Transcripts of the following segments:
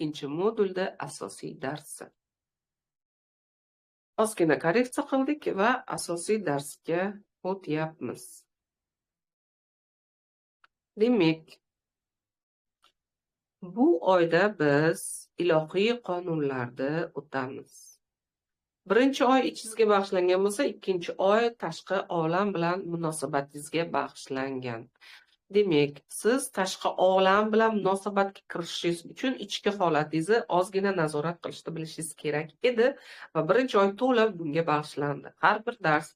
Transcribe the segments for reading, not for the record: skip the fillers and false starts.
Ikkinchi modulda asosiy darsi. Ozgina korreksiya qildik va asosiy darsga o'tyapmiz. Demak, bu oyda biz ilohiy qonunlarni o'tamiz. Birinchi oy ichingizga bag'ishlangan bo'lsa, ikkinchi oy tashqi olam bilan munosabatingizga bag'ishlangan. Demak, siz tashqi olam bilan munosabatga kirishingiz uchun ichki holatingizni ozgina nazorat qilishni bilishingiz kerak edi va birinchi oy to'la bunga bag'ishlandi. Har bir dars,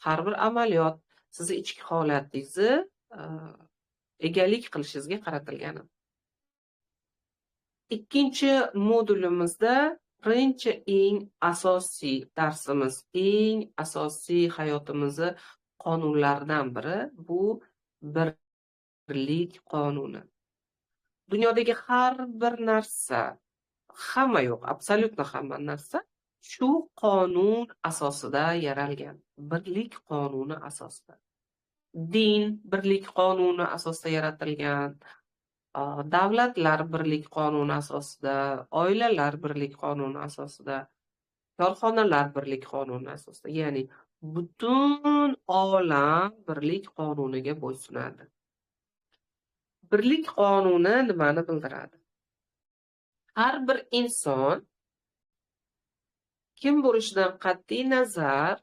har bir amaliyot sizni ichki holatingizni egalik qilishingizga qaratilgan. Ikkinchi modulimizda birinchi eng asosiy darsimiz, eng asosiy hayotimizni qonunlaridan biri bu birlik qonuni. Dunyodagi har bir narsa, hamma yo'q, absolyutно hamma narsa shu qonun asosida yaralgan. Birlik qonuni asosida. Din birlik qonuni asosida yaratilgan. Davlatlar birlik qonuni asosida, oilalar birlik qonuni asosida, korxonalar birlik qonuni asosida, ya'ni butun olam birlik qonuniga bo'ysunadi. Birlik qonuni nimani bildiradi? Har bir inson kim bo'lishidan qat'iy nazar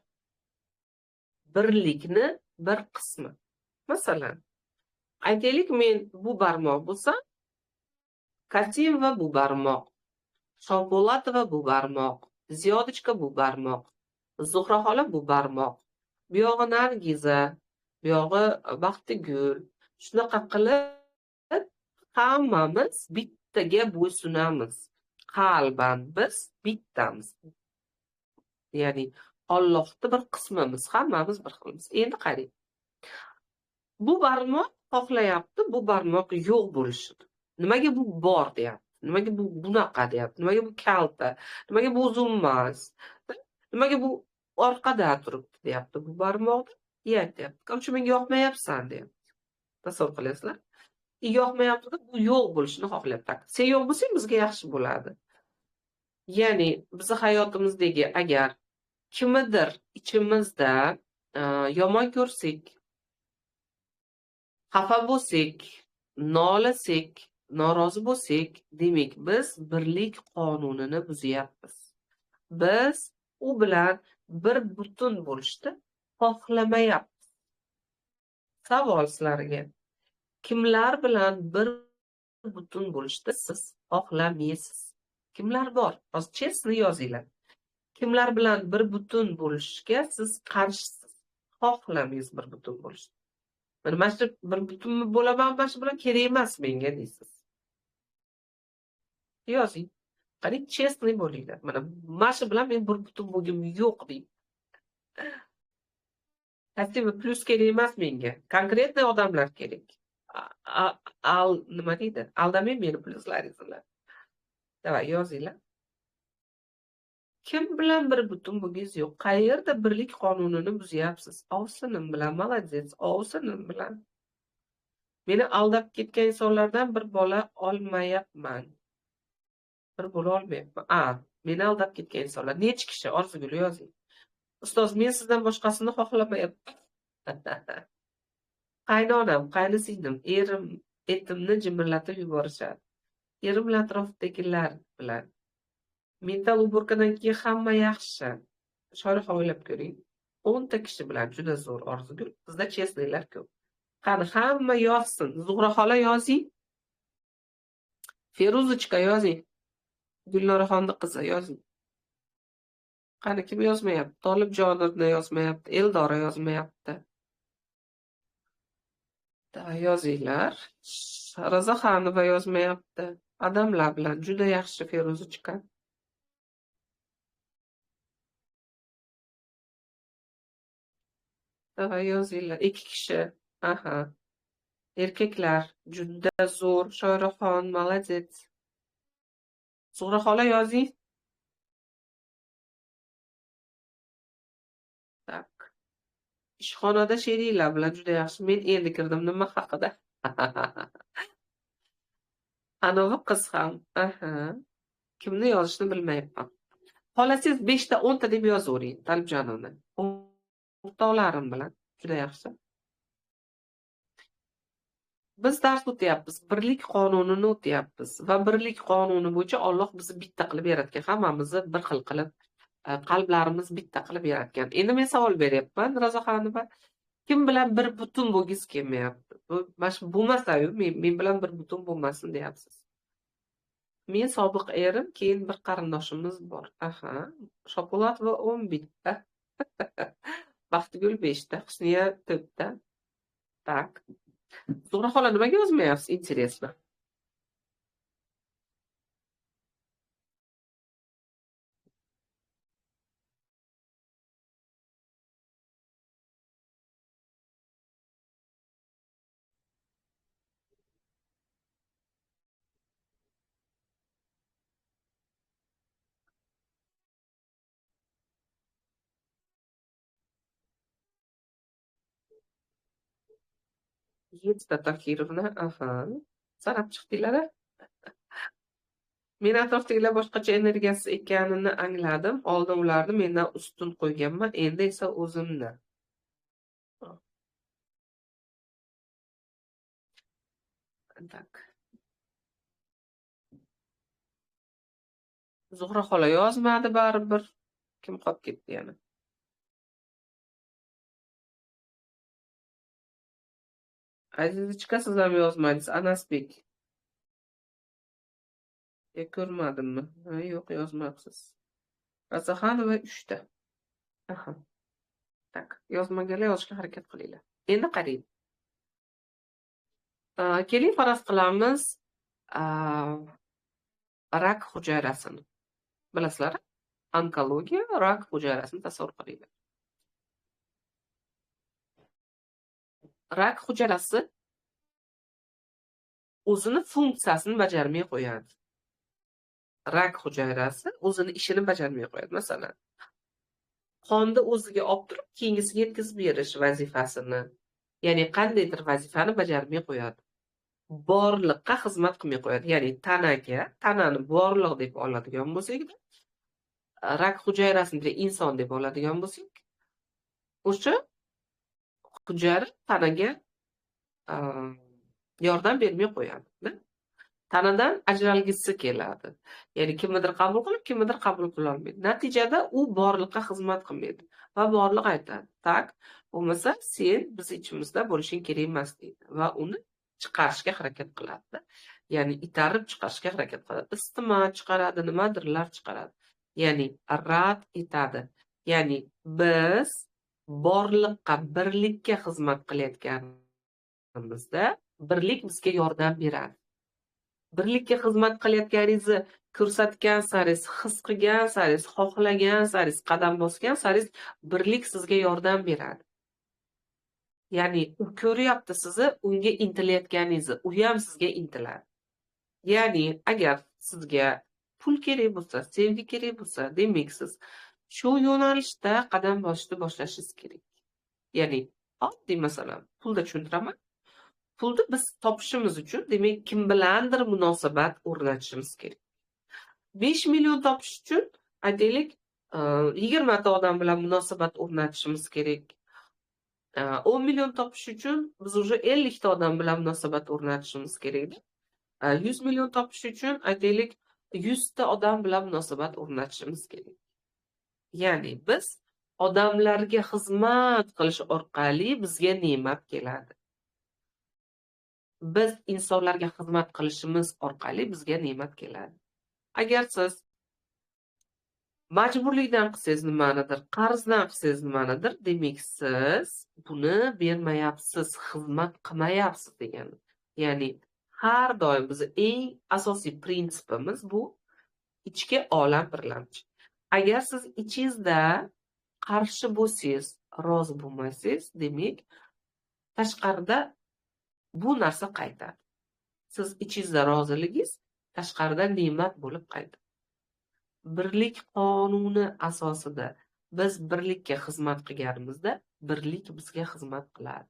birlikni bir qismi. Masalan, aytaylik, men bu barmoq bo'lsam, Kasimova bu barmoq, Shompo'latova bu barmoq, Ziyodochka bu barmoq, Zuhra xola bu barmoq, bu yog'i Nargiza, bu yog'i Baxtigul. Shunaqa qilib hammamiz bittaga bo'ysunamiz. Qalban biz bittamiz. Ya'ni Allohning bir qismimiz, hammamiz bir xilmiz. Endi qarang. Bu barmoq xohlayapti, bu barmoq yo'q bo'lishini. Nimaga bu bor deyapti? Nimaga bu bunaqa deyapti? Nimaga bu kalta? Nimaga bu uzun emas? Nimaga bu orqada turibdi deyapti bu barmoqni? Deyapti. Qancha menga yoqmayapsan deyapti. Tasavvur qilasizlar? Yoqmayapti deb bu yo'q bo'lishini xohlayapti. Sen yo'q bo'lsang bizga yaxshi bo'ladi. Ya'ni bizni hayotimizdagi agar kimnidir ichimizda yomon ko'rsak, xafa bo'lsak, nolasak, norozi bo'lsak, demak biz birlik qonunini buzyapmiz. Biz u bilan bir butun bo'lishni xohlamayapmiz. Savol sizlarga: kimlar bilan bir butun bo'lishni siz xohlamaysiz? Kimlar bor? Hozir chestni yozinglar. Kimlar bilan bir butun bo'lishga siz qarshisiz? Xohlamaysiz bir butun bo'lishni. Mana shu bir butun bo'laman, mana shu bilan kerak emas menga deysiz. Yozing. Qarang, chestni bo'linglar. Mana shu bilan men bir butun bo'lgim yo'q deng. Kasima plyus kerak emas menga. Konkretniy odamlar kerak. Al nima deydi? Aldamang meni plyuslaringiz bilan. Davay yozinglar. Kim bilan bir butun bo'lgingiz yo'q? Qayerda birlik qonunini buzyapsiz? Ovsinim bilan, молодец, ovsinim bilan. Meni aldab ketgan insonlardan bir bola olmayapman. Bir bola olmayapman. Meni aldab ketgan insonlar necha kishi? Orzugul yozing. Ustoz, men sizdan boshqasini xohlamayapman. Qaynonam, qaynisinglim, erim etimni jimirlatib yuborishadi. Erim bilan atrofdagilar bilan. Mental uborkadan keyin hamma yaxshi. Shoira o'ylab ko'ring. 10 ta kishi bilan juda zo'r Orzugul. Bizda chestniylar ko'p. Qani hamma yozsin. Zuhra xola yozing. Feruzochka yozing. Gulnoraxonni qizi yozing. Qani kim yozmayapti? Tolibjonovni yozmayapti, Eldora yozmayapti. Yozinglar. Razaxonova yozmayapti. Odamlar bilan juda yaxshi Feruzochka. Yozinglar. 2 kishi. Aha. Erkaklar juda zo'r. Shoiraxon, молодец. Zuhra xola yozing. Tak. Ishxonada sheriklar bilan juda yaxshi. Men endi kirdim. Nima haqida? Anavi qiz ham. Aha. Kimni yozishni bilmayapman. Xohlasangiz 5 ta 10 ta deb yozavering, Talibjonovni. O'rtoqlarim bilan. Juda yaxshi. Biz dars o'tyapmiz, birlik qonunini o'tyapmiz va birlik qonuni bo'yicha Alloh bizni bitta qilib yaratgan, hammamizni bir xil qilib, qalblarimiz bitta qilib yaratgan. Endi men savol beryapman, Rozaxonova. Kim bilan bir butun bo'lgisi kelmayapti? Bu mana shu bo'lmasa-yu, men bilan bir butun bo'lmasin deyapsiz. Men sobiq erim, keyin bir qarindoshimiz bor. Aha, Shopolatova 11 ta. Baxtigul 5 ta, Husniya 4 ta. Tak. Zuhra xola nimaga yozmayapsiz? Интересно. Yettita Tahirovna, aha. Sanab chiqdinglar-a? Men atrofdagilar boshqacha energiyasi ekanini angladim. Oldin ularni mendan ustun qo'yganman, endi esa o'zimni. Tak. Zuhra xola yozmadi baribir. Kim qolib ketdi yana? Azizichka, siz ham yozmadingiz. Anasbek. Ko'rmadimmi? Ha, yo'q, yozmabsiz. Razaxonova 3 ta. Aha. Tak, yozmaganlar yozishga harakat qilinglar. Endi qarang. Keling faraz qilamiz, rak hujayrasini. Bilasizlar, onkologiya rak hujayrasini tasavvur qilinglar. Rak hujayrasi o'zini funksiyasini bajarmay qo'yadi. Rak hujayrasi o'zini ishini bajarmay qo'yadi. Masalan, qonni o'ziga olib turib, keyingisiga yetkazib berish vazifasini, ya'ni qandaydir vazifani bajarmay qo'yadi. Borliqqa xizmat qilmay qo'yadi. Ya'ni tanaga, tanani borliq deb oladigan bo'lsak, rak hujayrasini inson deb oladigan bo'lsak, o'sha hujayra tanaga yordam bermay qo'yadi. Tanadan ajralgisi keladi. Ya'ni kimnidir qabul qilib, kimnidir qabul qila olmaydi. Natijada u borliqqa xizmat qilmaydi va borliq aytadi: "Tak, bo'lmasa sen biz ichimizda bo'lishing kerak emas" deydi va uni chiqarishga harakat qiladi. Ya'ni itarib chiqarishga harakat qiladi. Isitma chiqaradi, nimadirlar chiqaradi. Ya'ni rad etadi. Ya'ni biz borliqqa, birlikka xizmat qilayotganimizda birlik bizga yordam beradi. Birlikka xizmat qilayotganingizni ko'rsatgan saringiz, his qilgan saringiz, xohlagan saringiz, qadam bosgan saringiz birlik sizga yordam beradi. Ya'ni u ko'ryapti sizni, unga intilayotganingizni, u ham sizga intiladi. Ya'ni agar sizga pul kerak bo'lsa, sevgi kerak bo'lsa, demak siz shu yo'nalishda qadam bosishni boshlashingiz kerak. Ya'ni oddiy masalan, pulda tushuntiraman. Pulni biz topishimiz uchun, demak, kim bilandir munosabat o'rnatishimiz kerak. 5 million topish uchun, aytaylik, 20 ta odam bilan munosabat o'rnatishimiz kerak. 10 million topish uchun biz уже 50 ta odam bilan munosabat o'rnatishimiz kerak. 100 million topish uchun, aytaylik, 100 ta odam bilan munosabat o'rnatishimiz kerak. Ya'ni biz odamlarga xizmat qilish orqali bizga ne'mat keladi. Biz insonlarga xizmat qilishimiz orqali bizga ne'mat keladi. Agar siz majburlikdan qilsangiz nimanidir, qarzdan qilsangiz nimanidir, demak siz buni bermayapsiz, xizmat qilmayapsiz degani. Ya'ni har doim bizning eng asosiy prinsipimiz bu ichki olam birlamchi. Agar siz ichingizda qarshi bo'lsangiz, rozi bo'lmasangiz, demak tashqarida bu narsa qaytadi. Siz ichingizda roziligingiz tashqarida ne'mat bo'lib qaytadi. Birlik qonuni asosida biz birlikka xizmat qilganimizda birlik bizga xizmat qiladi.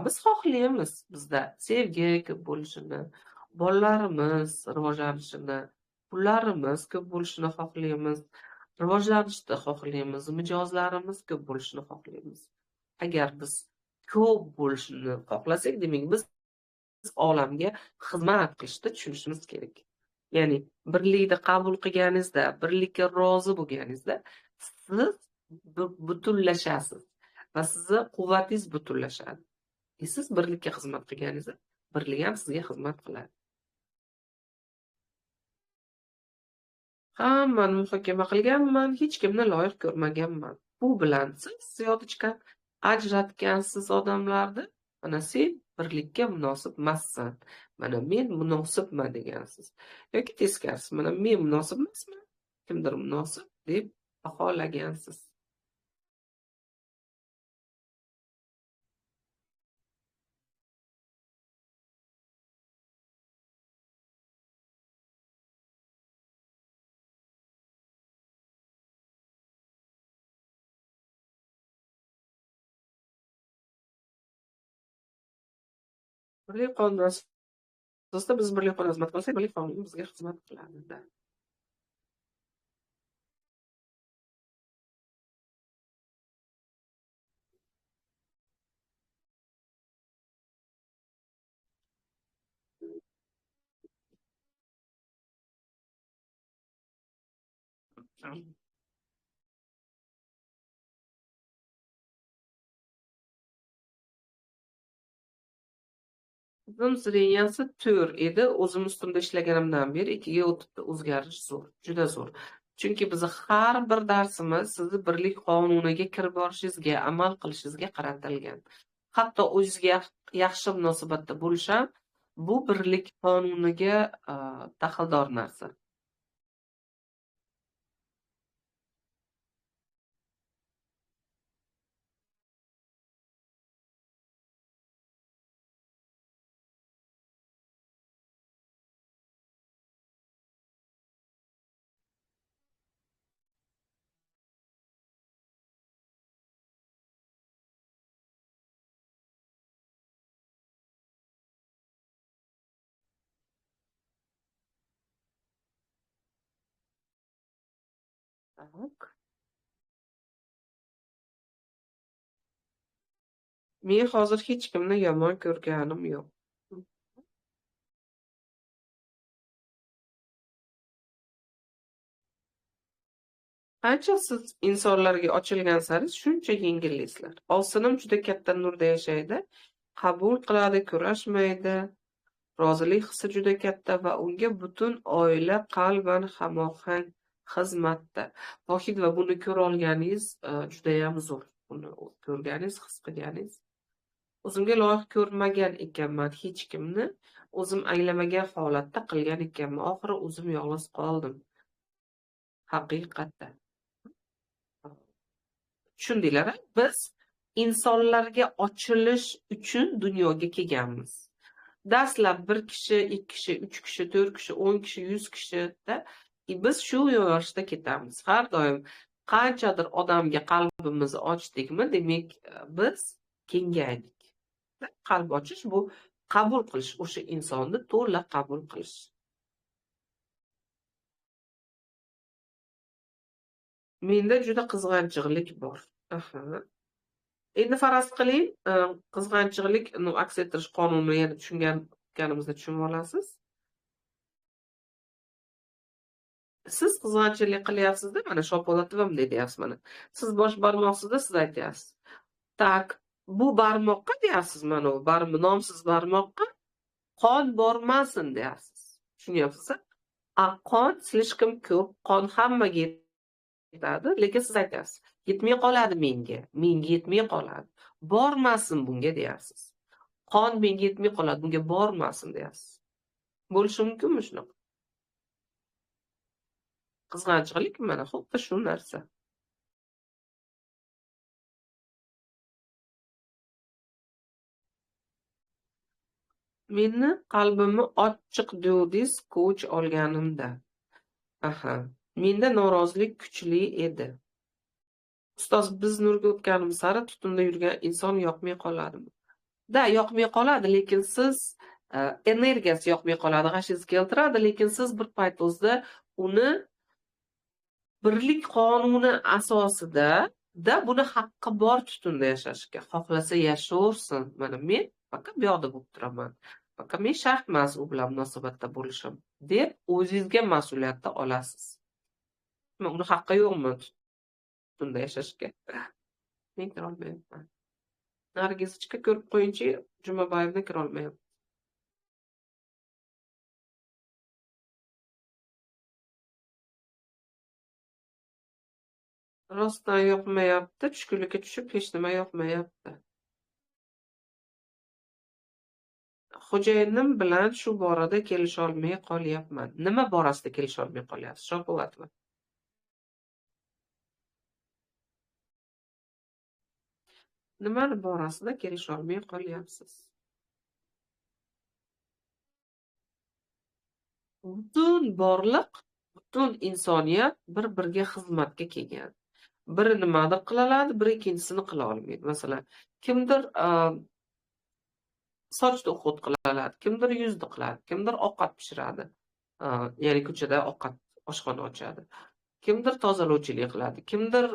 Biz xohlaymiz bizda sevgi ko'p bo'lishini, bolalarimiz rivojlanishini, Pullarimiz ko'p bo'lishini xohlaymiz, rivojlanishni xohlaymiz, mijozlarimiz ko'p bo'lishini xohlaymiz. Agar biz ko'p bo'lishini xohlasak, demak biz olamga xizmat qilishni tushunishimiz kerak. Ya'ni birlikni qabul qilganingizda, birlikka rozi bo'lganingizda siz butunlashasiz va sizni quvvatingiz butunlashadi. Siz birlikka xizmat qilganingizda, birlik ham sizga xizmat qiladi. Hammani muhokama qilganman, hech kimni loyiq ko'rmaganman. Bu bilan siz ziyodochka ajratgansiz odamlarni. Mana sen birlikka munosib emassan. Mana men munosibman degansiz. Yoki teskarisi, mana men munosib emasman, kimdir munosib deb baholagansiz. Birlik qonuni asosida biz birlik qonuni xizmat qilsak, birlik qonuni bizga xizmat qiladi. Qizim zreniyasi 4 edi. O'zim ustimda ishlaganimdan beri 2ga o'tibdi. O'zgarish zo'r, juda zo'r. Chunki bizni har bir darsimiz sizni birlik qonuniga kirib borishingizga, amal qilishingizga qaratilgan. Hatto o'zingizga yaxshi munosabatda bo'lish ham bu birlik qonuniga daxldor narsa. Так. Men hozir hech kimni yomon ko'rganim yo'q. Qancha siz insonlarga ochilgan sari shuncha yengilliysizlar. Ovsinim juda katta nurda yashaydi, qabul qiladi, kurashmaydi. Rozilik hissi juda katta va unga butun oila qalban hamohang xizmatda. Vohid va buni ko'ra olganingiz juda ham zo'r. Buni ko'rganingiz, his qilganingiz. O'zimga loyiq ko'rmagan ekanman hech kimni, o'zim anglamagan holatda qilgan ekanman. Oxiri o'zim yolg'iz qoldim. Haqiqatda. Tushundinglar, biz insonlarga ochilish uchun dunyoga kelganmiz. Dastlab 1 kishi, 2 kishi, 3 kishi, 4 kishi, 10 kishi, 100 kishida biz shu yo'nalishda ketamiz. Har doim qanchadir odamga qalbimizni ochdikmi, demak biz kengaydik. Qalb ochish bu qabul qilish, o'sha insonni to'la qabul qilish. Menda juda qizg'anchiqlik bor. Aha. Endi faraz qiling, qizg'anchiqlik aks ettirish qonunini yana tushunganimizda tushunib olasiz. Siz qizg'anchilik qilyapsiz-da, mana Shopolatova bunday deyapsiz mana. Siz bosh barmoqsizda siz aytyapsiz. Tak, bu barmoqqa deyapsiz mana u nomsiz barmoqqa qon bormasin deyapsiz. Tushunyapsiz? A qon slishkom ko'p, qon hammaga yetadi, lekin siz aytyapsiz, yetmay qoladi menga, menga yetmay qoladi. Bormasin bunga deyapsiz. Qon menga yetmay qoladi, bunga bormasin deyapsiz. Bo'lishi mumkinmi shunaqa? Qizg'anchiqlik mana xuddi shu narsa. Meni qalbimni ochiq dedingiz coach olganimda. Aha, menda norozilik kuchli edi. Ustoz, biz nurga o'tganimiz sari tutunda yurgan inson yoqmay qoladimi? Da, yoqmay qoladi, lekin siz Energiyasi yoqmay qoladi, g'ashingizni keltiradi, lekin siz bir payt o'zida uni birlik qonuni asosida da buni haqqi bor tutunda yashashga. Xohlasa yashaversin. Mana men faqat bu yoqda bo'lib turaman. Faqat men shart emas u bilan munosabatda bo'lishim deb o'zingizga mas'uliyatni olasiz. Uni haqqi yo'qmi tutunda yashashga? Men kira olmayapman. Nargizichka ko'rib qo'yinchi, Jumabayevni kira olmayapman. Rostdan yoqmayapti, tushkunlikka tushib hech nima yoqmayapti. Xo'jayinim bilan shu borada kelisha olmay qolyapman. Nima borasida kelisha olmay qolyapsiz? Shokoladmi? Nimani borasida kelisha olmay qolyapsiz? Butun borliq, butun insoniyat bir-biriga xizmatga kelgan. Biri nimadir qila oladi, biri ikkinchisini qila olmaydi. Masalan, kimdir sochni uhud qila oladi, kimdir yuzni qiladi, kimdir ovqat pishiradi. Ya'ni ko'chada ovqat oshxona ochadi. Kimdir tozalovchilik qiladi, kimdir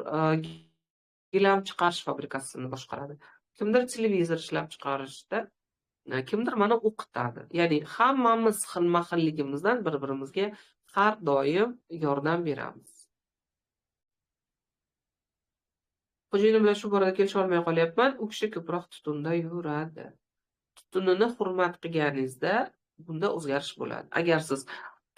gilam chiqarish fabrikasini boshqaradi, kimdir televizor ishlab chiqarishda, kimdir mana o'qitadi. Ya'ni hammamiz xilma-xilligimizdan bir-birimizga har doim yordam beramiz. Xo'jayinim bilan shu borada kelisha olmay qolyapman. U kishi ko'proq tutunda yuradi. Tutunini hurmat qilganingizda bunda o'zgarish bo'ladi. Agar siz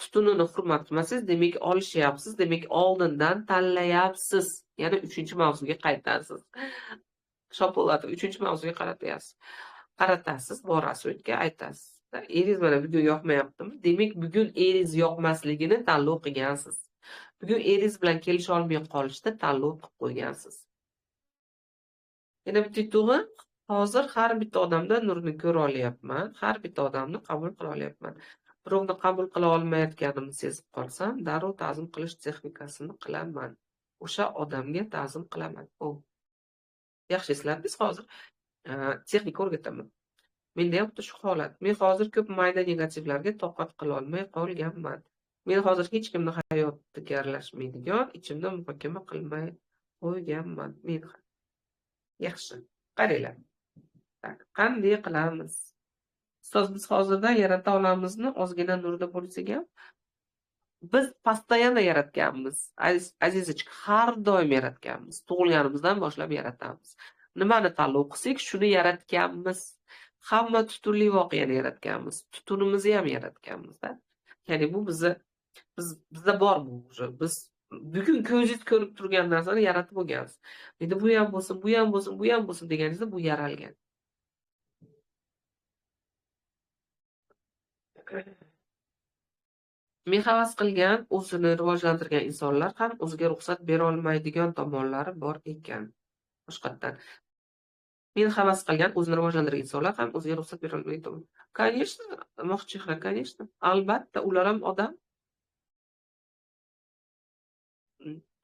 tutunini hurmat qilmasangiz, demak olishyapsiz, demak oldindan tanlayapsiz. Yana 3-mavzuga qaytasiz. Shopolatov 3-mavzuga qaratasiz. Qaratasiz, borasiz, o'tga aytasiz. Eringiz mana bugun yoqmayaptimi? Demak, bugun eringiz yoqmasligini tanlov qilgansiz. Bugun eringiz bilan kelisha olmay qolishda tanlov qilib qo'ygansiz. Yana bitta yutug'i, hozir har bitta odamda nurni ko'ra olyapman, har bitta odamni qabul qila olyapman. Birovni qabul qila olmayotganimni sezib qolsam, darrov ta'zim qilish texnikasini qilaman. O'sha odamga ta'zim qilaman. O. Yaxshi esladingiz, hozir texnika o'rgataman. Menda ham xuddi shu holat. Men hozir ko'p mayda negativlarga toqat qila olmay qolganman. Men hozir hech kimni hayotiga aralashmaydigan, ichimda muhokama qilmay qo'yganman. Men ham. Yaxshi. Qaranglar. Qanday qilamiz? Ustoz, biz hozirdan yarata olamizmi? Ozgina nurda bo'lsak ham biz постоянно yaratganmiz. Azizichik, har doim yaratganmiz. Tug'ilganimizdan boshlab yaratamiz. Nimani tanlov qilsak, shuni yaratganmiz. Hamma tutunli voqeani yaratganmiz. Tutunimizni ham yaratganmiz-da. Ya'ni bu bizda bor bu уже. Biz bugun ko'zingiz ko'rib turgan narsani yaratib bo'lgansiz. Endi bu ham bo'lsin, bu ham bo'lsin, bu ham bo'lsin deganingizda bu yaralgan. Men havas qilgan, o'zini rivojlantirgan insonlar ham o'ziga ruxsat bera olmaydigan tomonlari bor ekan. Boshqatdan. Men havas qilgan, o'zini rivojlantirgan insonlar ham o'ziga ruxsat bera olmaydigan tomon. Конечно, Moqchehra, конечно. Albatta, ular ham odam.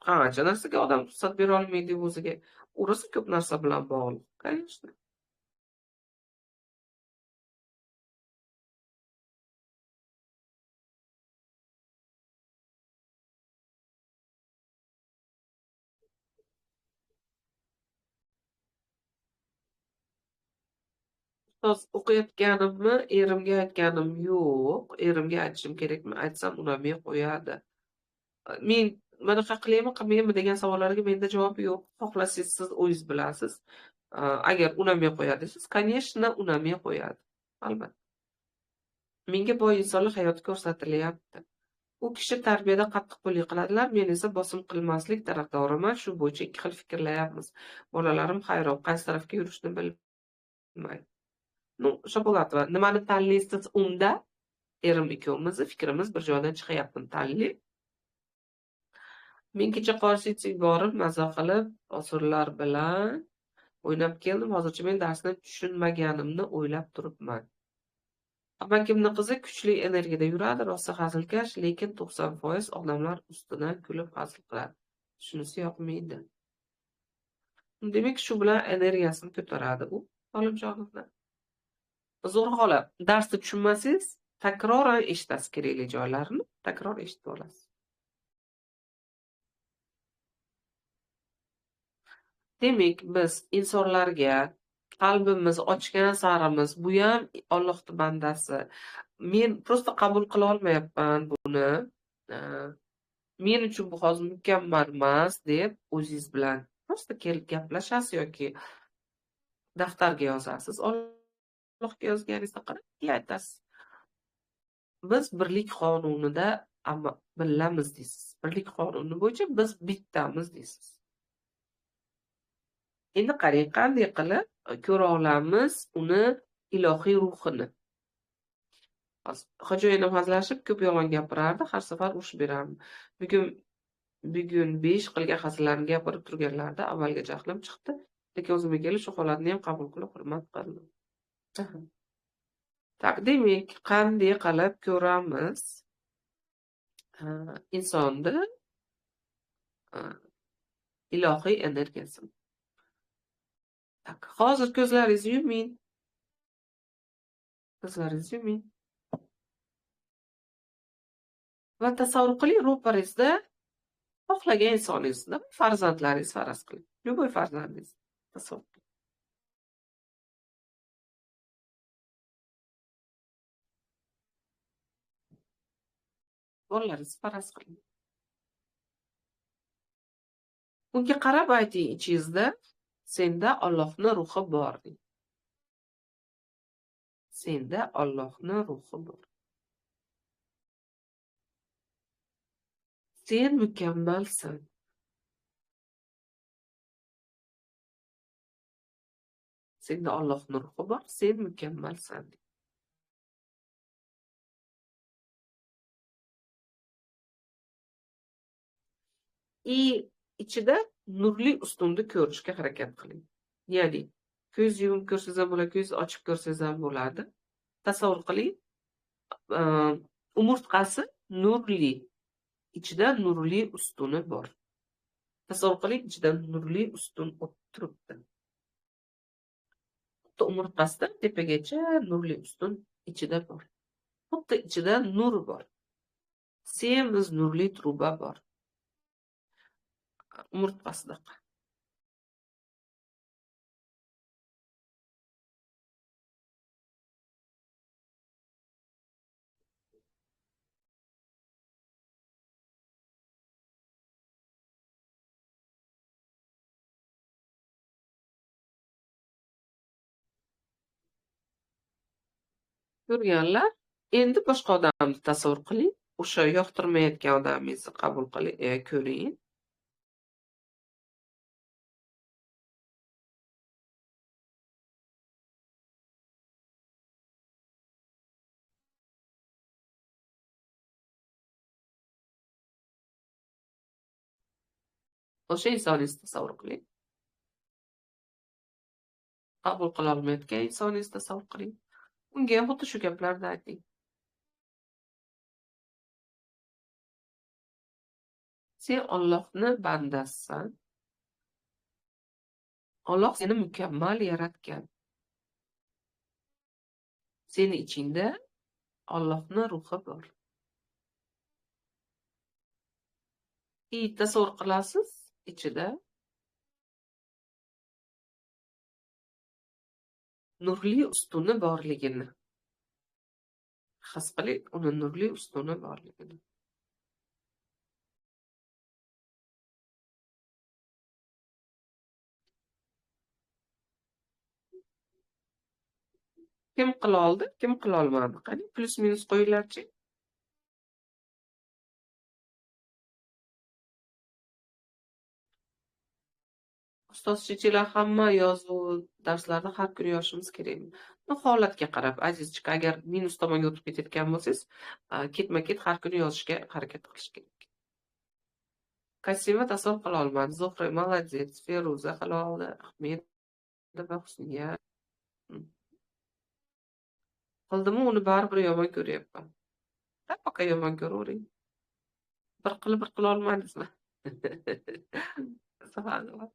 Qancha narsaga odam ruxsat bera olmaydi o'ziga. U rosa ko'p narsa bilan bog'liq. Конечно. Ustoz, o'qiyotganimni erimga aytganim yo'q. Erimga aytishim kerakmi? Aytsam unamay qo'yadi. Men bunaqa qilaymi, qilmaymi degan savollarga menda javob yo'q. Xohlasangiz siz o'zingiz bilasiz. Agar unamay qo'yadi desiz, конечно, unamay qo'yadi. Albatta. Menga boy insonlar hayoti ko'rsatilyapti. U kishi tarbiyada qattiqqo'llik qiladilar, men esa bosim qilmaslik tarafdoriman. Shu bo'yicha ikki xil fikrlayapmiz. Bolalarim hayron, qaysi tarafga yurishni bilmaydi. Ну, Shopolatova, nimani tanlaysiz unda? Erim ikkovimizni fikrimiz bir joydan chiqyapti, tanli. Men kecha Qorsitga borib, maza qilib, osurlar bilan o'ynab keldim. Hozircha men darsni tushunmaganimni o'ylab turibman. Amakimni qizi kuchli energiyada yuradi, rosa hazilkash, lekin 90% odamlar ustidan kulib hazil qiladi. Shunisi yoqmaydi. Demak, shu bilan energiyasini ko'taradi u Tolibjonovni. Zo'r holat. Darsni tushunmasangiz, takroran eshitasiz kerakli joylarini, takror eshitib olasiz. Demak, biz insonlarga qalbimiz ochgan sarimiz, bu ham Allohning bandasi. Men prosta qabul qila olmayapman buni. Men uchun bu hozir mukammal emas deb o'zingiz bilan prosta kelib gaplashasiz yoki daftarga yozasiz. Allohga yozganingizda qarab aytasiz. Biz birlik qonunida billamiz deysiz. Birlik qonuni bo'yicha biz bittamiz deysiz. Endi qarang, qanday qilib ko'ra olamiz uni ilohiy ruhini. Xo'jayinim hazillashib ko'p yolg'on gapirardi, har safar urush berardi. Bugun 5 qilgan hazillarni gapirib turganlarida avvalgi jahlim chiqdi, lekin o'zimga kelib shu holatni ham qabul qilib hurmat qildim. Tak, demak, qanday qilib ko'ramiz insonni ilohiy energiyasini? Tak, hozir ko'zlaringizni yuming. Ko'zlaringizni yuming. Va tasavvur qiling, ro'paringizda xohlagan insoningizni, farzandlaringiz faraz qiling. Любой farzandingiz tasavvur qiling. Bolalaringizni faraz qiling. Unga qarab ayting ichingizda, senda Allohning ruhi bor deng. Senda Allohning ruhi bor. Sen mukammalsan. Senda Allohning ruhi bor, sen mukammalsan. I ichida nurli ustunni ko'rishga harakat qiling. Ya'ni ko'z yumib ko'rsangiz ham bo'ladi, ko'z ochib ko'rsangiz ham bo'ladi. Tasavvur qiling, umurtqasi nurli, ichida nurli ustuni bor. Tasavvur qiling, ichida nurli ustun turibdi. Xuddi umurtqasidan tepagacha nurli ustun ichida bor. Xuddi ichida nur bor. Semiz nurli truba bor. Umurtqasida. Ko'rganlar, endi boshqa odamni tasavvur qiling. O'sha yoqtirmayotgan odamingizni qabul qiling, ko'ring. O'sha insoningizni tasavvur qiling. Qabul qila olmayotgan insoningizni tasavvur qiling. Unga ham xuddi shu gaplarni ayting. Sen Allohning bandasisan. Alloh seni mukammal yaratgan. Seni ichingda Allohning ruhi bor. Tasavvur qilasiz, ichida nurli ustuni borligini his qiling, uni nurli ustuni borligini. Kim qila oldi, kim qila olmadi? Qani, plyus minus qo'yinglarchi. Ustoz chechilar hamma yozuv darslarni har kuni yozishimiz kerakmi? Holatga qarab, azizchik, agar minus tomonga o'tib ketayotgan bo'lsangiz, ketma-ket har kuni yozishga harakat qilish kerak. Kasima tasavvur qila olmadi. Zuhra молодец, Feruza qila oldi, Ahmedova, Husniya. Qildimi, uni baribir yomon ko'ryapman. Пока yomon ko'ravering. Bir qilib bir qila olmadingizmi? Subhanalloh.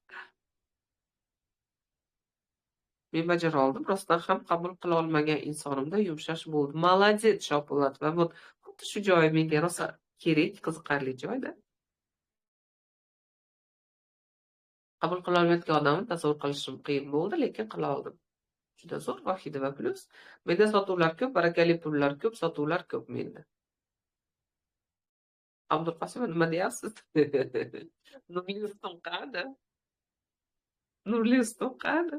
Men bajara oldim. Rostdan ham qabul qila olmagan insonimda yumshash bo'ldi. Молодец, Shopo'latova. Вот xuddi shu joyi menga rosa kerak, qiziqarli joyda. Qabul qila olmayotgan odamni tasavvur qilishim qiyin bo'ldi, lekin qila oldim. Juda zo'r, Vohidova plyus. Menda sotuvlar ko'p, barakali pullar ko'p, sotuvlar ko'p menda. Abdulqosimova, nima deyapsiz? Nurli ustun qani? Nurli ustun qani?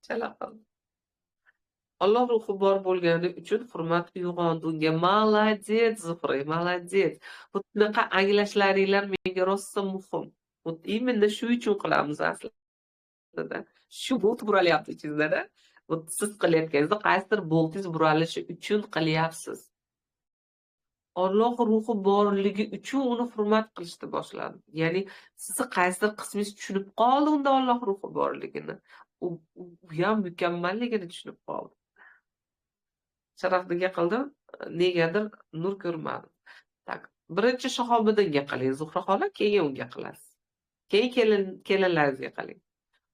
Chala qoldi. Alloh ruhi bor bo'lgani uchun hurmat uyg'ondi unga. Молодец, Zuhra, молодец. Bunaqa anglashlaringlar menga rosa muhim. Именно shu uchun qilamiz aslida. Shu bolt buralyapti ichingizda-da. Siz qilayotganingizda qaysidir boltingiz buralishi uchun qilyapsiz. Alloh ruhi borligi uchun uni hurmat qilishni boshladi. Ya'ni sizni qaysidir qismingiz tushunib qoldi unda Alloh ruhi borligini. U ham mukammalligini tushunib qoldi. Sharafdinga qildim, negadir nur ko'rmadim. Tak, birinchi Shahobiddinga qiling, Zuhra xola, keyin unga qilasiz. Keyin kelinlaringizga qiling.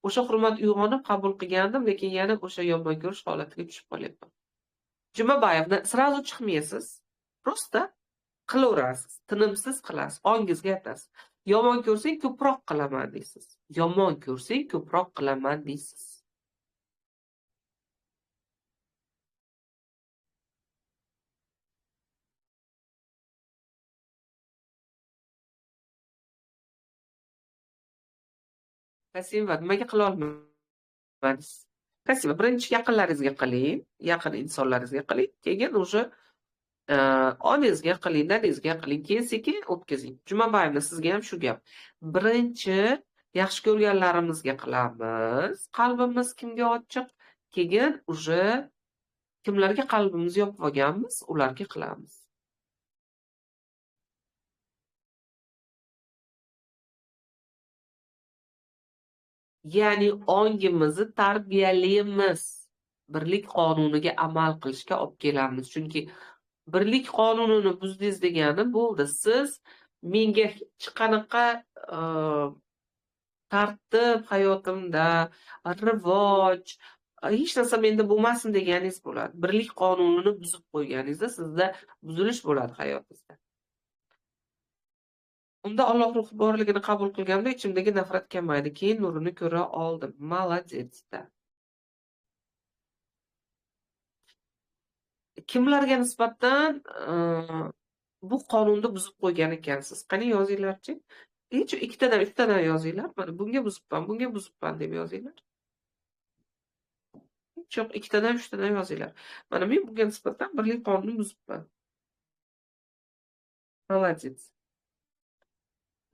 O'sha hurmat uyg'onib qabul qilgandim, lekin yana o'sha yomon ko'rish holatiga tushib qolyapman. Jumabayevni srazu chiqmaysiz. Prosta qilaverasiz, tinimsiz qilasiz, ongizga aytasiz. Yomon ko'rsang ko'proq qilaman deysiz. Yomon ko'rsang ko'proq qilaman deysiz. Kasimova, nimaga qila olmadingiz? Kasimova, birinchi yaqinlaringizga qiling, yaqin insonlaringizga qiling, keyin уже onangizga qiling, dadangizga qiling, keyin sekin o'tkazing. Jumabayevna, sizga ham shu gap. Birinchi yaxshi ko'rganlarimizga qilamiz, qalbimiz kimga ochiq, keyin уже kimlarga qalbimizni yopib olganmiz, ularga qilamiz. Ya'ni ongimizni tarbiyalaymiz. Birlik qonuniga amal qilishga olib kelamiz. Chunki birlik qonunini buzdingiz degani bo'ldi. Siz menga hech qanaqa tartib hayotimda, rivoj, hech narsa menda bo'lmasin deganingiz bo'ladi. Birlik qonunini buzib qo'yganingizda sizda buzilish bo'ladi hayotingizda. Unda Alloh ruhi borligini qabul qilganda ichimdagi nafrat kamaydi. Keyin nurini ko'ra oldim. Молодец-da. Kimlarga nisbatan bu qonunni buzib qo'ygan ekansiz? Qani yozinglarchi? Hech ikkitadan, uchtadan yozinglar. Mana bunga buzibman, bunga buzibman deb yozinglar. Hech yo'q, ikkitadan, uchtadan yozinglar. Mana men bunga nisbatan birlik qonunini buzibman. Молодец.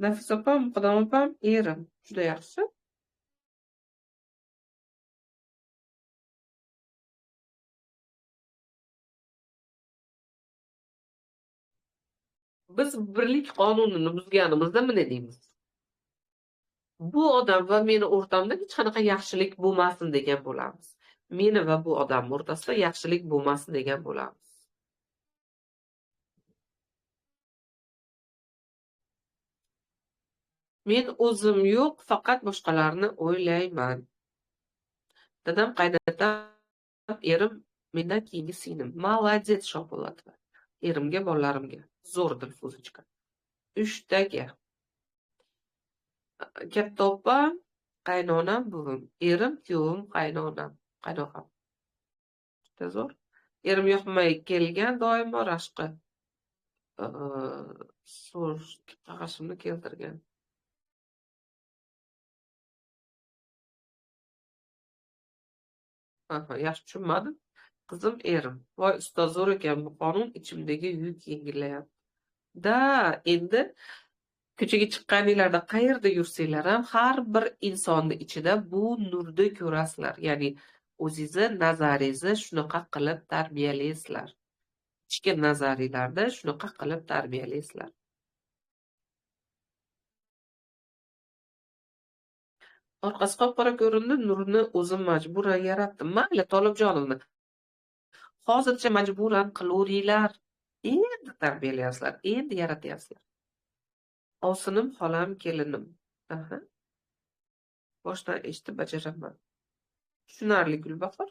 Nafis opam, Muqaddam opam, erim. Juda yaxshi. Biz birlik qonunini buzganimizda nima deymiz? Bu odam va meni o'rtamda hech qanaqa yaxshilik bo'lmasin degan bo'lamiz. Meni va bu odam o'rtasida yaxshilik bo'lmasin degan bo'lamiz. Men o'zim yo'q, faqat boshqalarni o'ylayman. Dadam, qaynatam, erim mendan keyingi singlim. Молодец, Shopo'latova. Erimga, bolalarimga. Zo'r Dilfuzichka. Uchtaga. Katta opam, qaynonam, buvim. Erim, kuyovim, qaynonam, qaynog'am. Juda zo'r. Erim yoqmay kelgan doimo rashqi. So'z qag'ashimni keltirgan. Aha, yaxshi tushunmadim. Qizim, erim. Voy ustoz, zo'r ekan bu qonun, ichimdagi yuk yengillayapti. Da, endi ko'chaga chiqqaninglarda qayerda yursanglar ham har bir insonni ichida bu nurni ko'rasizlar. Ya'ni o'zingizni nazaringizni shunaqa qilib tarbiyalaysizlar. Ichki nazaringlarda shunaqa qilib tarbiyalaysizlar. Orqasi qop-qora ko'rindi, nurni o'zim majburan yaratdim. Mayli, Tolibjonovni. Hozircha majburan qilaveringlar. Endi tarbiyalayapsizlar, endi yaratyapsizlar. Ovsinim, xolam, kelinim. Aha. Boshdan eshitib bajaraman. Tushunarli, Gulbahor.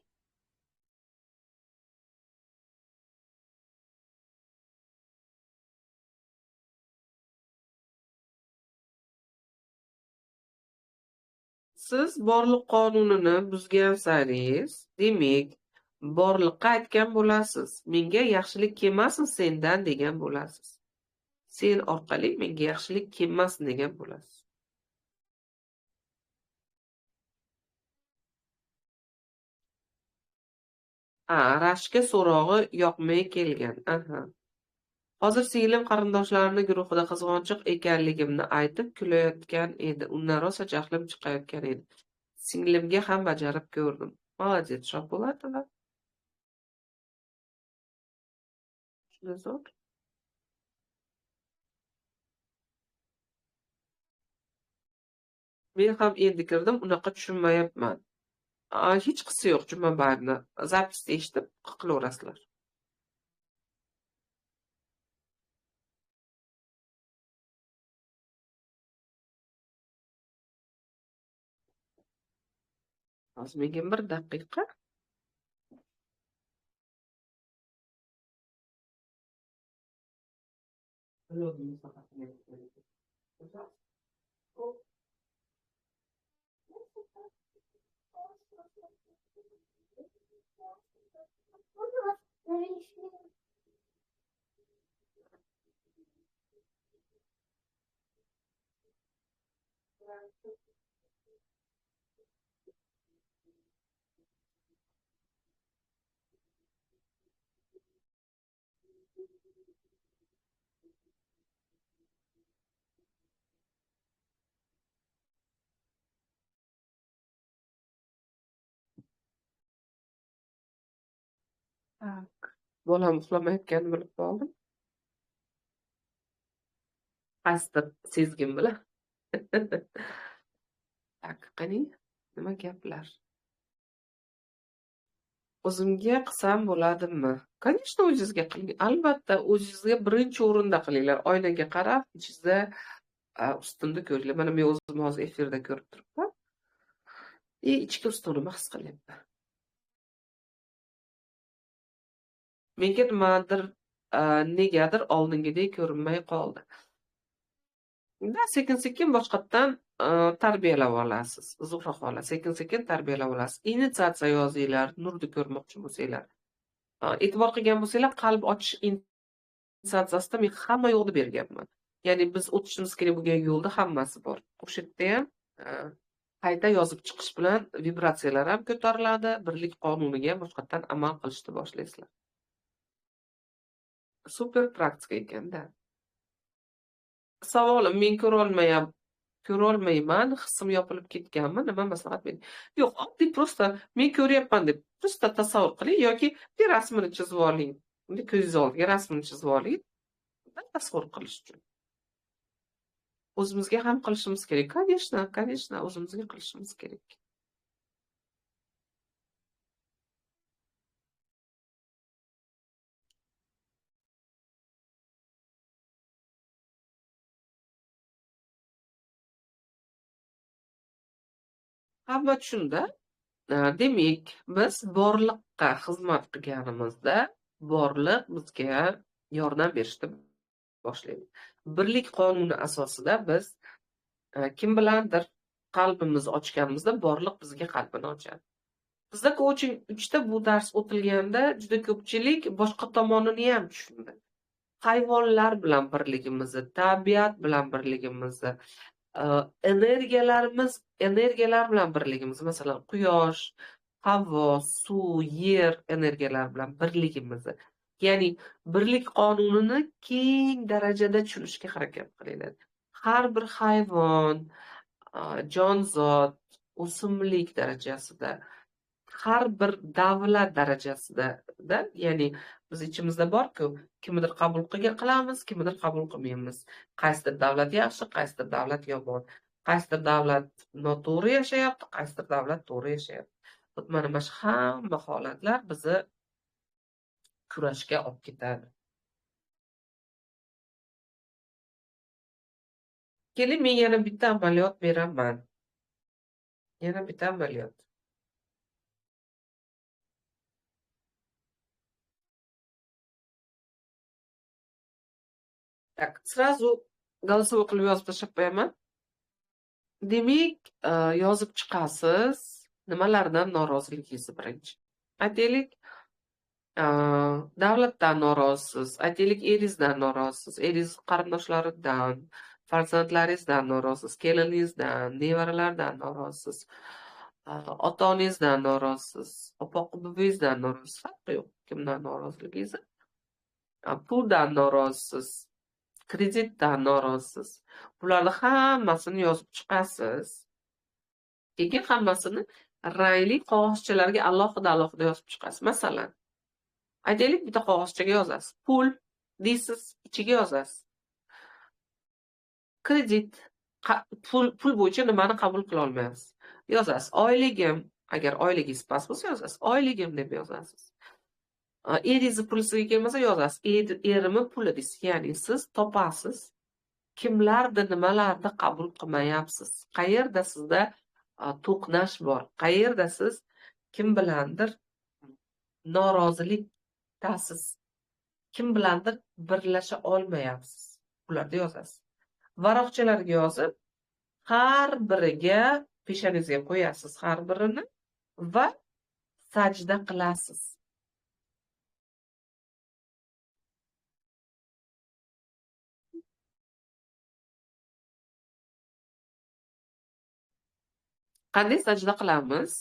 Siz borliq qonunini buzgan saringiz, demak, borliqqa aytgan bo'lasiz. Menga yaxshilik kelmasin sendan degan bo'lasiz. Sen orqali menga yaxshilik kelmasin degan bo'lasiz. Ha, rashkka so'rog'i yoqmay kelgan. Aha. Hozir singlim qarindoshlarini guruhida qizg'onchiq ekanligimni aytib kulayotgan edi. Undan rosa jahlim chiqayotgan edi. Singlimga ham bajarib ko'rdim. Молодец, Shopo'latova. Juda zo'r. Men ham endi kirdim, unaqa tushunmayapman. Hech qisi yo'q Jumabayevni. Zapisda eshitib qilaverasizlar. Hozir menga bir daqiqa. Tak. Bolam uxlamayotganini bilib qoldim. Qaysidir sezgim bilan. Tak, qani nima gaplar? O'zimga qilsam bo'ladimi? Конечно, o'zingizga qiling. Albatta, o'zingizga birinchi o'rinda qilinglar. Oynaga qarab, ichingizda ustunni ko'ringlar. Mana men o'zim hozir efirda ko'rib turibman. Ichki ustunimni his qilyapman. Menga nimadir, negadir oldingidek ko'rinmay qoldi. Sekin-sekin boshqatdan tarbiyalab olasiz. Zuhra xola, sekin-sekin tarbiyalab olasiz. Initsiatsiya yozinglar, nurni ko'rmoqchi bo'lsanglar. E'tibor qilgan bo'lsanglar, qalb ochish initsiatsiyasida men hamma yo'lni berganman. Ya'ni biz o'tishimiz kerak bo'lgan yo'lda hammasi bor. O'sha yerda ham qayta yozib chiqish bilan vibratsiyalar ham ko'tariladi, birlik qonuniga boshqatdan amal qilishni boshlaysizlar. Super praktika ekanda. Savolim, men ko'rolmayman, hissim yopilib ketganmi? Nima maslahat bering? Yo'q, oddiy prosta men ko'ryapman deb prosta tasavvur qiling yoki bir rasmini chizib oling. Unda ko'zingiz oldiga rasmini chizib oling. Tasavvur qilish uchun. O'zimizga ham qilishimiz kerak. Конечно, конечно, o'zimizga qilishimiz kerak. Hamma tushundi. Demak, biz borliqqa xizmat qilganimizda borliq bizga yordam berishni boshlaydi. Birlik qonuni asosida biz kim bilandir qalbimizni ochganimizda borliq bizga qalbini ochadi. Bizda coaching 3 ta bu dars o'tilganda juda ko'pchilik boshqa tomonini ham tushundi. Hayvonlar bilan birligimizni, tabiat bilan birligimizni, energiyalarimiz, energiyalar bilan birligimiz, masalan, quyosh, havo, suv, yer energiyalar bilan birligimizni, ya'ni birlik qonunini keng darajada tushunishga harakat qilinglar. Har bir hayvon, jonzot, o'simlik darajasida, har bir davlat darajasida, ya'ni biz ichimizda bor-ku, kimnidir qabul qilamiz, kimnidir qabul qilmaymiz. Qaysidir davlat yaxshi, qaysidir davlat yomon. Qaysidir davlat noto'g'ri yashayapti, qaysidir davlat to'g'ri yashayapti. Mana shu hamma holatlar bizni kurashga olib ketadi. Keling, men yana bitta amaliyot beraman. Yana bitta amaliyot. Так, сразу голосовой qilib yozib tashlab qo'yaman. Demak, yozib chiqasiz nimalardan noroziligingizni birinchi. Aytaylik, davlatdan norozisiz, aytaylik, eringizdan norozisiz, eringiz qarindoshlaridan, farzandlaringizdan norozisiz, keliningizdan, nevaralardan norozisiz, ota-onangizdan norozisiz, opoqi buvingizdan norozisiz, farqi yo'q kimdan noroziligingizni. Puldan norozisiz, kreditdan norozisiz. Bularni hammasini yozib chiqasiz. Keyin hammasini rangli qog'ozchalarga alohida-alohida yozib chiqasiz. Masalan, aytaylik, bitta qog'ozchaga yozasiz. Pul deysiz, ichiga yozasiz. Kredit, pul bo'yicha nimani qabul qila olmaysiz? Yozasiz. Oyligim, agar oyligingiz past bo'lsa yozasiz. Oyligim deb yozasiz. Eringizni puli sizga kelmasa yozasiz. Erimni puli deysiz. Ya'ni siz topasiz kimlarni nimalarni qabul qilmayapsiz. Qayerda sizda to'qnash bor? Qayerda siz kim bilandir norozilikdasiz? Kim bilandir birlasha olmayapsiz? Ularni yozasiz. Varaqchalarga yozib, har biriga peshonangizga qo'yasiz har birini va sajda qilasiz. Qanday sajda qilamiz?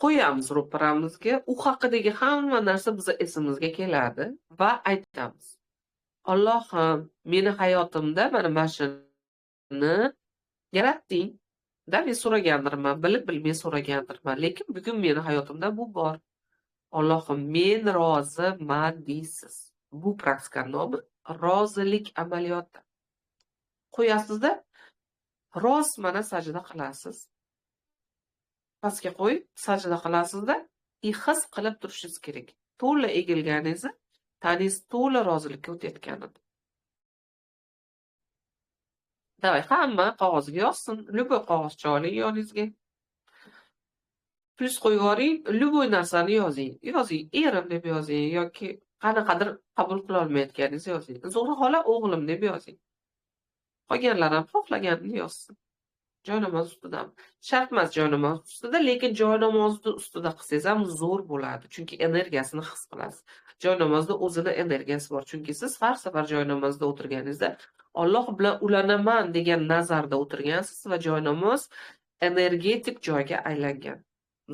Qo'yamiz ro'paramizga, u haqidagi hamma narsa biza esimizga keladi va aytamiz. Allohim, meni hayotimda mana shuni yaratding. Da men so'ragandirman, bilib bilmay so'ragandirman, lekin bugun meni hayotimda bu bor. Allohim, men roziman deysiz. Bu praktikani nomi rozilik amaliyoti. Qo'yasizda rost mana sajda qilasiz. Pastga qo'yib sajda qilasizda, his qilib turishingiz kerak. To'la egilganingizni, taningiz to'la rozilikka o'tayotganini. Davay, hamma qog'ozga yozsin. Любой qog'ozcha oling yoningizga. Plyus qo'yib yuboring, любой narsani yozing. Yozing, erim deb yozing yoki qanaqadir qabul qila olmayotganingizni yozing. Zuhra xola o'g'lim deb yozing. Qolganlar ham xohlaganini yozsin. Joy namozi ustida. Shart emas joy namozi ustida, lekin joy namozi ustida qilsangiz ham zo'r bo'ladi. Chunki energiyasini his qilasiz. Joy namozida o'zini energiyasi bor. Chunki siz har safar joy namozida o'tirganingizda Alloh bilan ulanaman degan nazarda o'tirgansiz va joy namoz energetik joyga aylangan.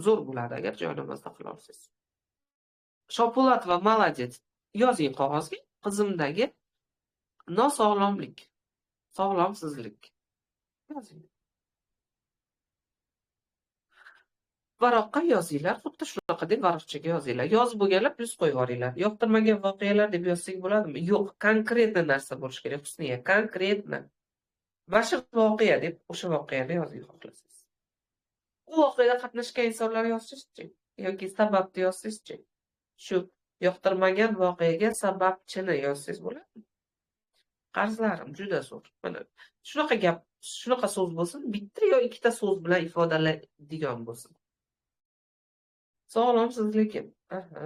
Zo'r bo'ladi agar joy namozda qila olsangiz. Shopo'latova молодец. Yozing qog'ozga qizimdagi nosog'lomlik, sog'lomsizlik. Yozing. Varoqqa yozinglar, xuddi shunaqa deb varaqchaga yozinglar. Yozib bo'lganlar plyus qo'yib yuboringlar. Yoqtirmagan voqealar deb yozsak bo'ladimi? Yo'q, konkretно narsa bo'lishi kerak, Husniya, konkretно. Mana shu voqea deb o'sha voqeani yozing xohlasangiz. U voqeada qatnashgan insonlar yozishchi yoki sababni yozsangizchi. Shu yoqtirmagan voqeaga sababchini yozsangiz bo'ladimi? Qarzlarim juda zo'r. Mana shunaqa gap, shunaqa so'z bo'lsin, bitta yo ikkita so'z bilan ifodalaydigan bo'lsin. Sog'lomsizligim. Aha.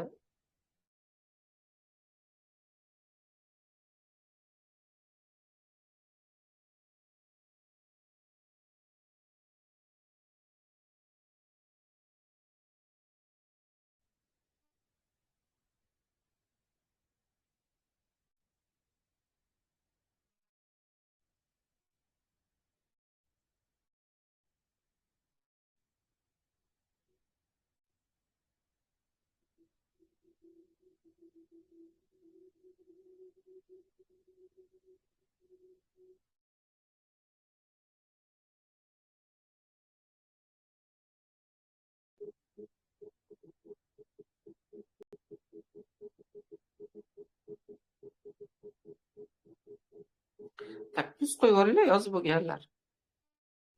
Так, plyus qo'yib yuboringlar yozib bo'lganlar.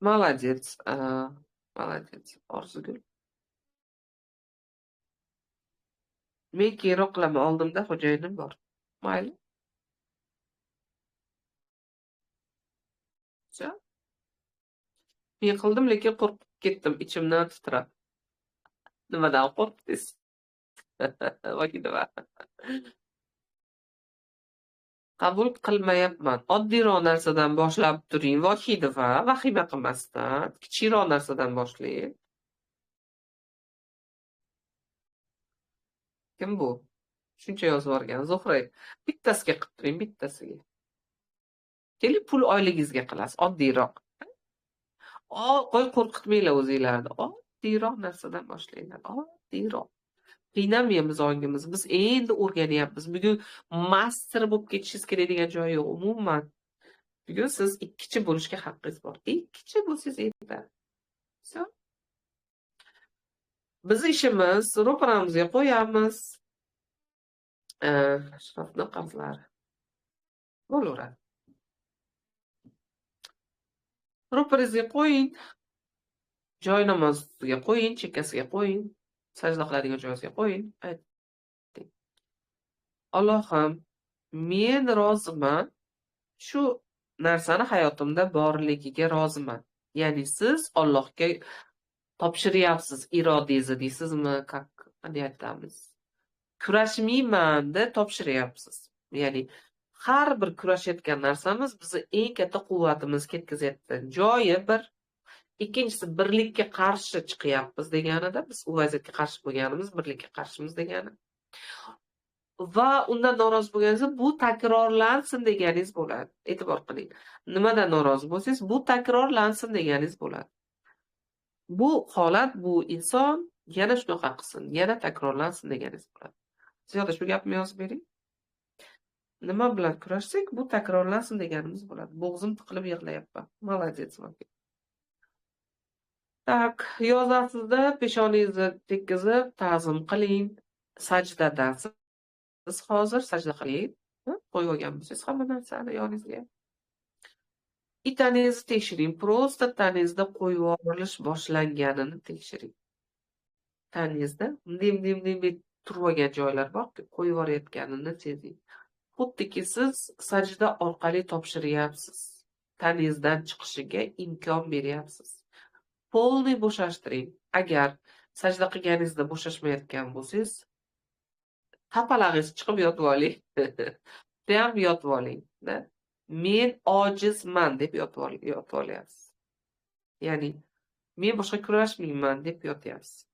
Молодец. Молодец, Orzugul. Men keyinroq qilaman, oldimda xo'jayinim bor. Mayli. Всё. Men qildim, lekin qo'rqib Ketdim ichimdan titrab. Nimadan qo'rqdingiz? Vohidova. Qabul qilmayapman. Oddiyroq narsadan boshlab turing, Vohidova, vahima qilmasdan, kichikroq narsadan boshlang. Kim bu? Shuncha yozib yuborgan. Zuhra, bittasiga qilib turing, bittasiga. Keling, pul oyligingizga qilasiz, oddiyroq. Qo'y, qo'rqitmanglar o'zinglarni. Oddiyroq narsadan boshlanglar, oddiyroq. Qiynamaymiz ongimiz. Biz endi o'rganyapmiz. Bugun master bo'lib ketishingiz kerak degan joyi yo'q umuman. Bugun siz ikkichi bo'lishga haqqingiz bor. Ikkichi bo'lsangiz yetadi. Всё. Biz ishimiz ro'paramizga qo'yamiz. Ashrofni qarzlari bo'laveradi. Ro'paringizga qo'ying. Joy namozga qo'ying, chekkasiga qo'ying. Sajda qiladigan joyingizga qo'ying. Ayting. Allohim, men roziman. Shu narsani hayotimda borligiga roziman. Ya'ni siz Allohga topshiryapsiz irodangizni deysizmi, qanday aytamiz? Kurashmayman deb topshiryapsiz. Ya'ni har bir kurashayotgan narsamiz bizni eng katta quvvatimiz ketkazyapti. Joyi bir. Ikkinchisi, birlikka qarshi chiqyapmiz deganida, biz u vaziyatga qarshi bo'lganimiz, birlikka qarshimiz degani. Va undan norozi bo'lganingizda bu takrorlansin deganingiz bo'ladi. E'tibor qiling. Nimadan norozi bo'lsangiz, bu takrorlansin deganingiz bo'ladi. Bu holat, bu inson yana shunaqa qilsin, yana takrorlansin deganingiz bo'ladi. Ziyoda, shu gapni yozib bering. Nima bilan kurashsak, bu takrorlansin deganimiz bo'ladi. Bo'g'zim tiqilib yig'layapman. Молодец. Tak, yozasizda peshoningizni tekkizib ta'zim qiling. Sajdadasiz. Hozir sajda qiling. Qo'yib olgan bo'lsangiz hamma narsani yoningizga. Tanangizni tekshiring. Prosta tanangizda qo'yib yuborilish boshlanganini tekshiring. Tanangizda bunday turib olgan joylar bor, qo'yib yuborayotganini sezing. Xuddiki siz sajda orqali topshiryapsiz. Tanangizdan chiqishiga imkon beryapsiz. Polni bo'shashtiring. Agar sajda qilganingizda bo'shashmayotgan bo'lsangiz, tapalag'ingiz chiqib yotib oling. Ham yotib oling. Men ojizman deb yotib olyapsiz. Ya'ni men boshqa kurashmayman deb yotyapsiz.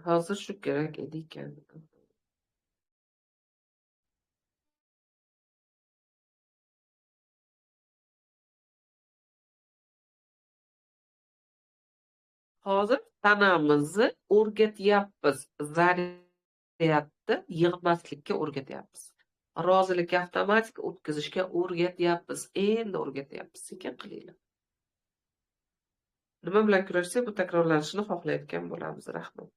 Hozir shu kerak edi ekan. Hozir tanamizni o'rgatyapmiz, zaryadni yig'maslikka o'rgatyapmiz. Rozilikka avtomatik o'tkazishga o'rgatyapmiz. Endi o'rgatyapmiz. Sekin qilinglar. Nima bilan kurashsak, bu takrorlanishini xohlayotgan bo'lamiz. Rahmat.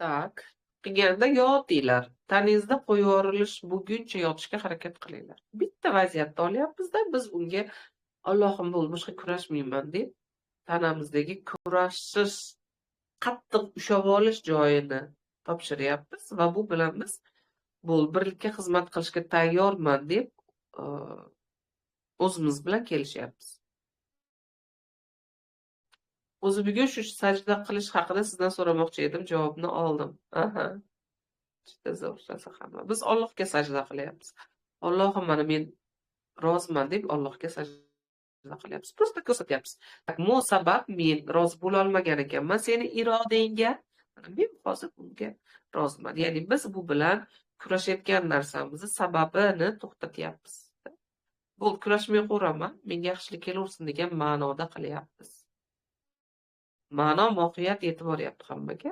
Tak. Qilganda yotinglar. Tanangizda qo'yib yuborilish buguncha yotishga harakat qilinglar. Bitta vaziyatni olyapmiz-da, biz unga Allohim bo'ldi, boshqa kurashmayman deb tanamizdagi kurashish, qattiq ushlab olish joyini topshiryapmiz va bu bilan biz bo'l birlikka xizmat qilishga tayyorman deb o'zimiz bilan kelishyapmiz. O'zi bugun shu sajda qilish haqida sizdan so'ramoqchi edim, javobni oldim. Aha. Juda zo'r narsa hamma. Biz Allohga sajda qilyapmiz. Allohim, mana men roziman deb Allohga sajda qilyapmiz. Prosta ko'rsatyapmiz. Mo sabab men rozi bo'la olmagan ekanman seni irodangga. Men hozir bunga roziman. Ya'ni biz bu bilan kurashayotgan narsamizni sababini to'xtatyapmiz. Bo'ldi, kurashmay qo'raman, menga yaxshilik kelaversin degan ma'noda qilyapmiz. Ma'no mohiyat yetib boryapti hammaga.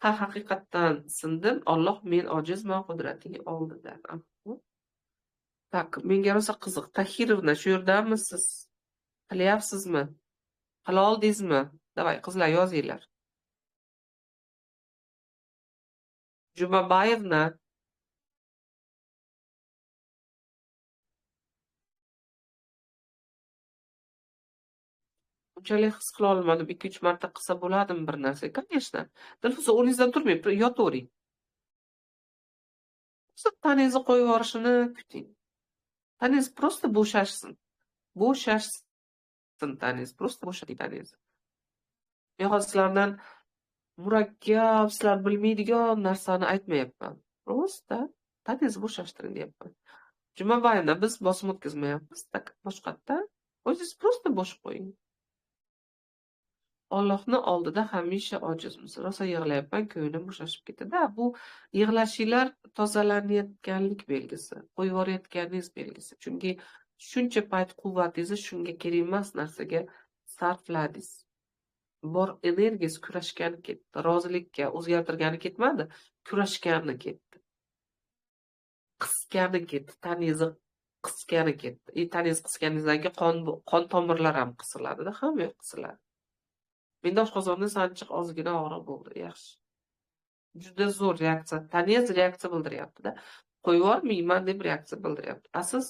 Ha, haqiqatdan sindim, Alloh men ojizman qudrating oldida. Tak, menga rosa qiziq. Tahirovna, shu yerdamisiz? Qilyapsizmi? Qila oldingizmi? Davay, qizlar yozinglar. Jumabayevna. Unchalik his qila olmadim. 2-3 marta qilsa bo'ladimi bir narsa? Конечно. Dilfuza, o'rningizdan turmang, yotavering. Tanangizni qo'yib yuborishini kuting. Tanangiz просто bo'shashsin. Bo'shashsin tanangiz, просто bo'shating tanangizni. Men hozir sizlardan murakkab, sizlar bilmaydigan narsani aytmayapman. Просто tanangizni bo'shashtiring deyapman. Jumabayevna, biz bosim o'tkazmayapmiz, tak boshqatdan. O'zingiz просто bo'sh qo'ying. Allohning oldida hamisha ojizmiz. Rosa yig'layapman, ko'nglim bo'shashib ketdi-da. Bu yig'lashinglar tozalanayotganlik belgisi, qo'yib yuborayotganingiz belgisi. Chunki shuncha payt quvvatingizni shunga kerak emas narsaga sarfladingiz. Bor energiyangiz kurashgani ketdi, rozilikka o'zgartirgani ketmadi, kurashgani ketdi. Qisgani ketdi, taningizni qisgani ketdi. Taningiz qisganingizdan keyin qon tomirlar ham qisiladi-da, hamma yoq qisiladi. Menda oshqozonda sanchiq ozgina og'riq bo'ldi. Yaxshi. Juda zo'r reaksiya. Tanangiz reaksiya bildiryapti-da. Qo'yib yubormayman deb reaksiya bildiryapti. A siz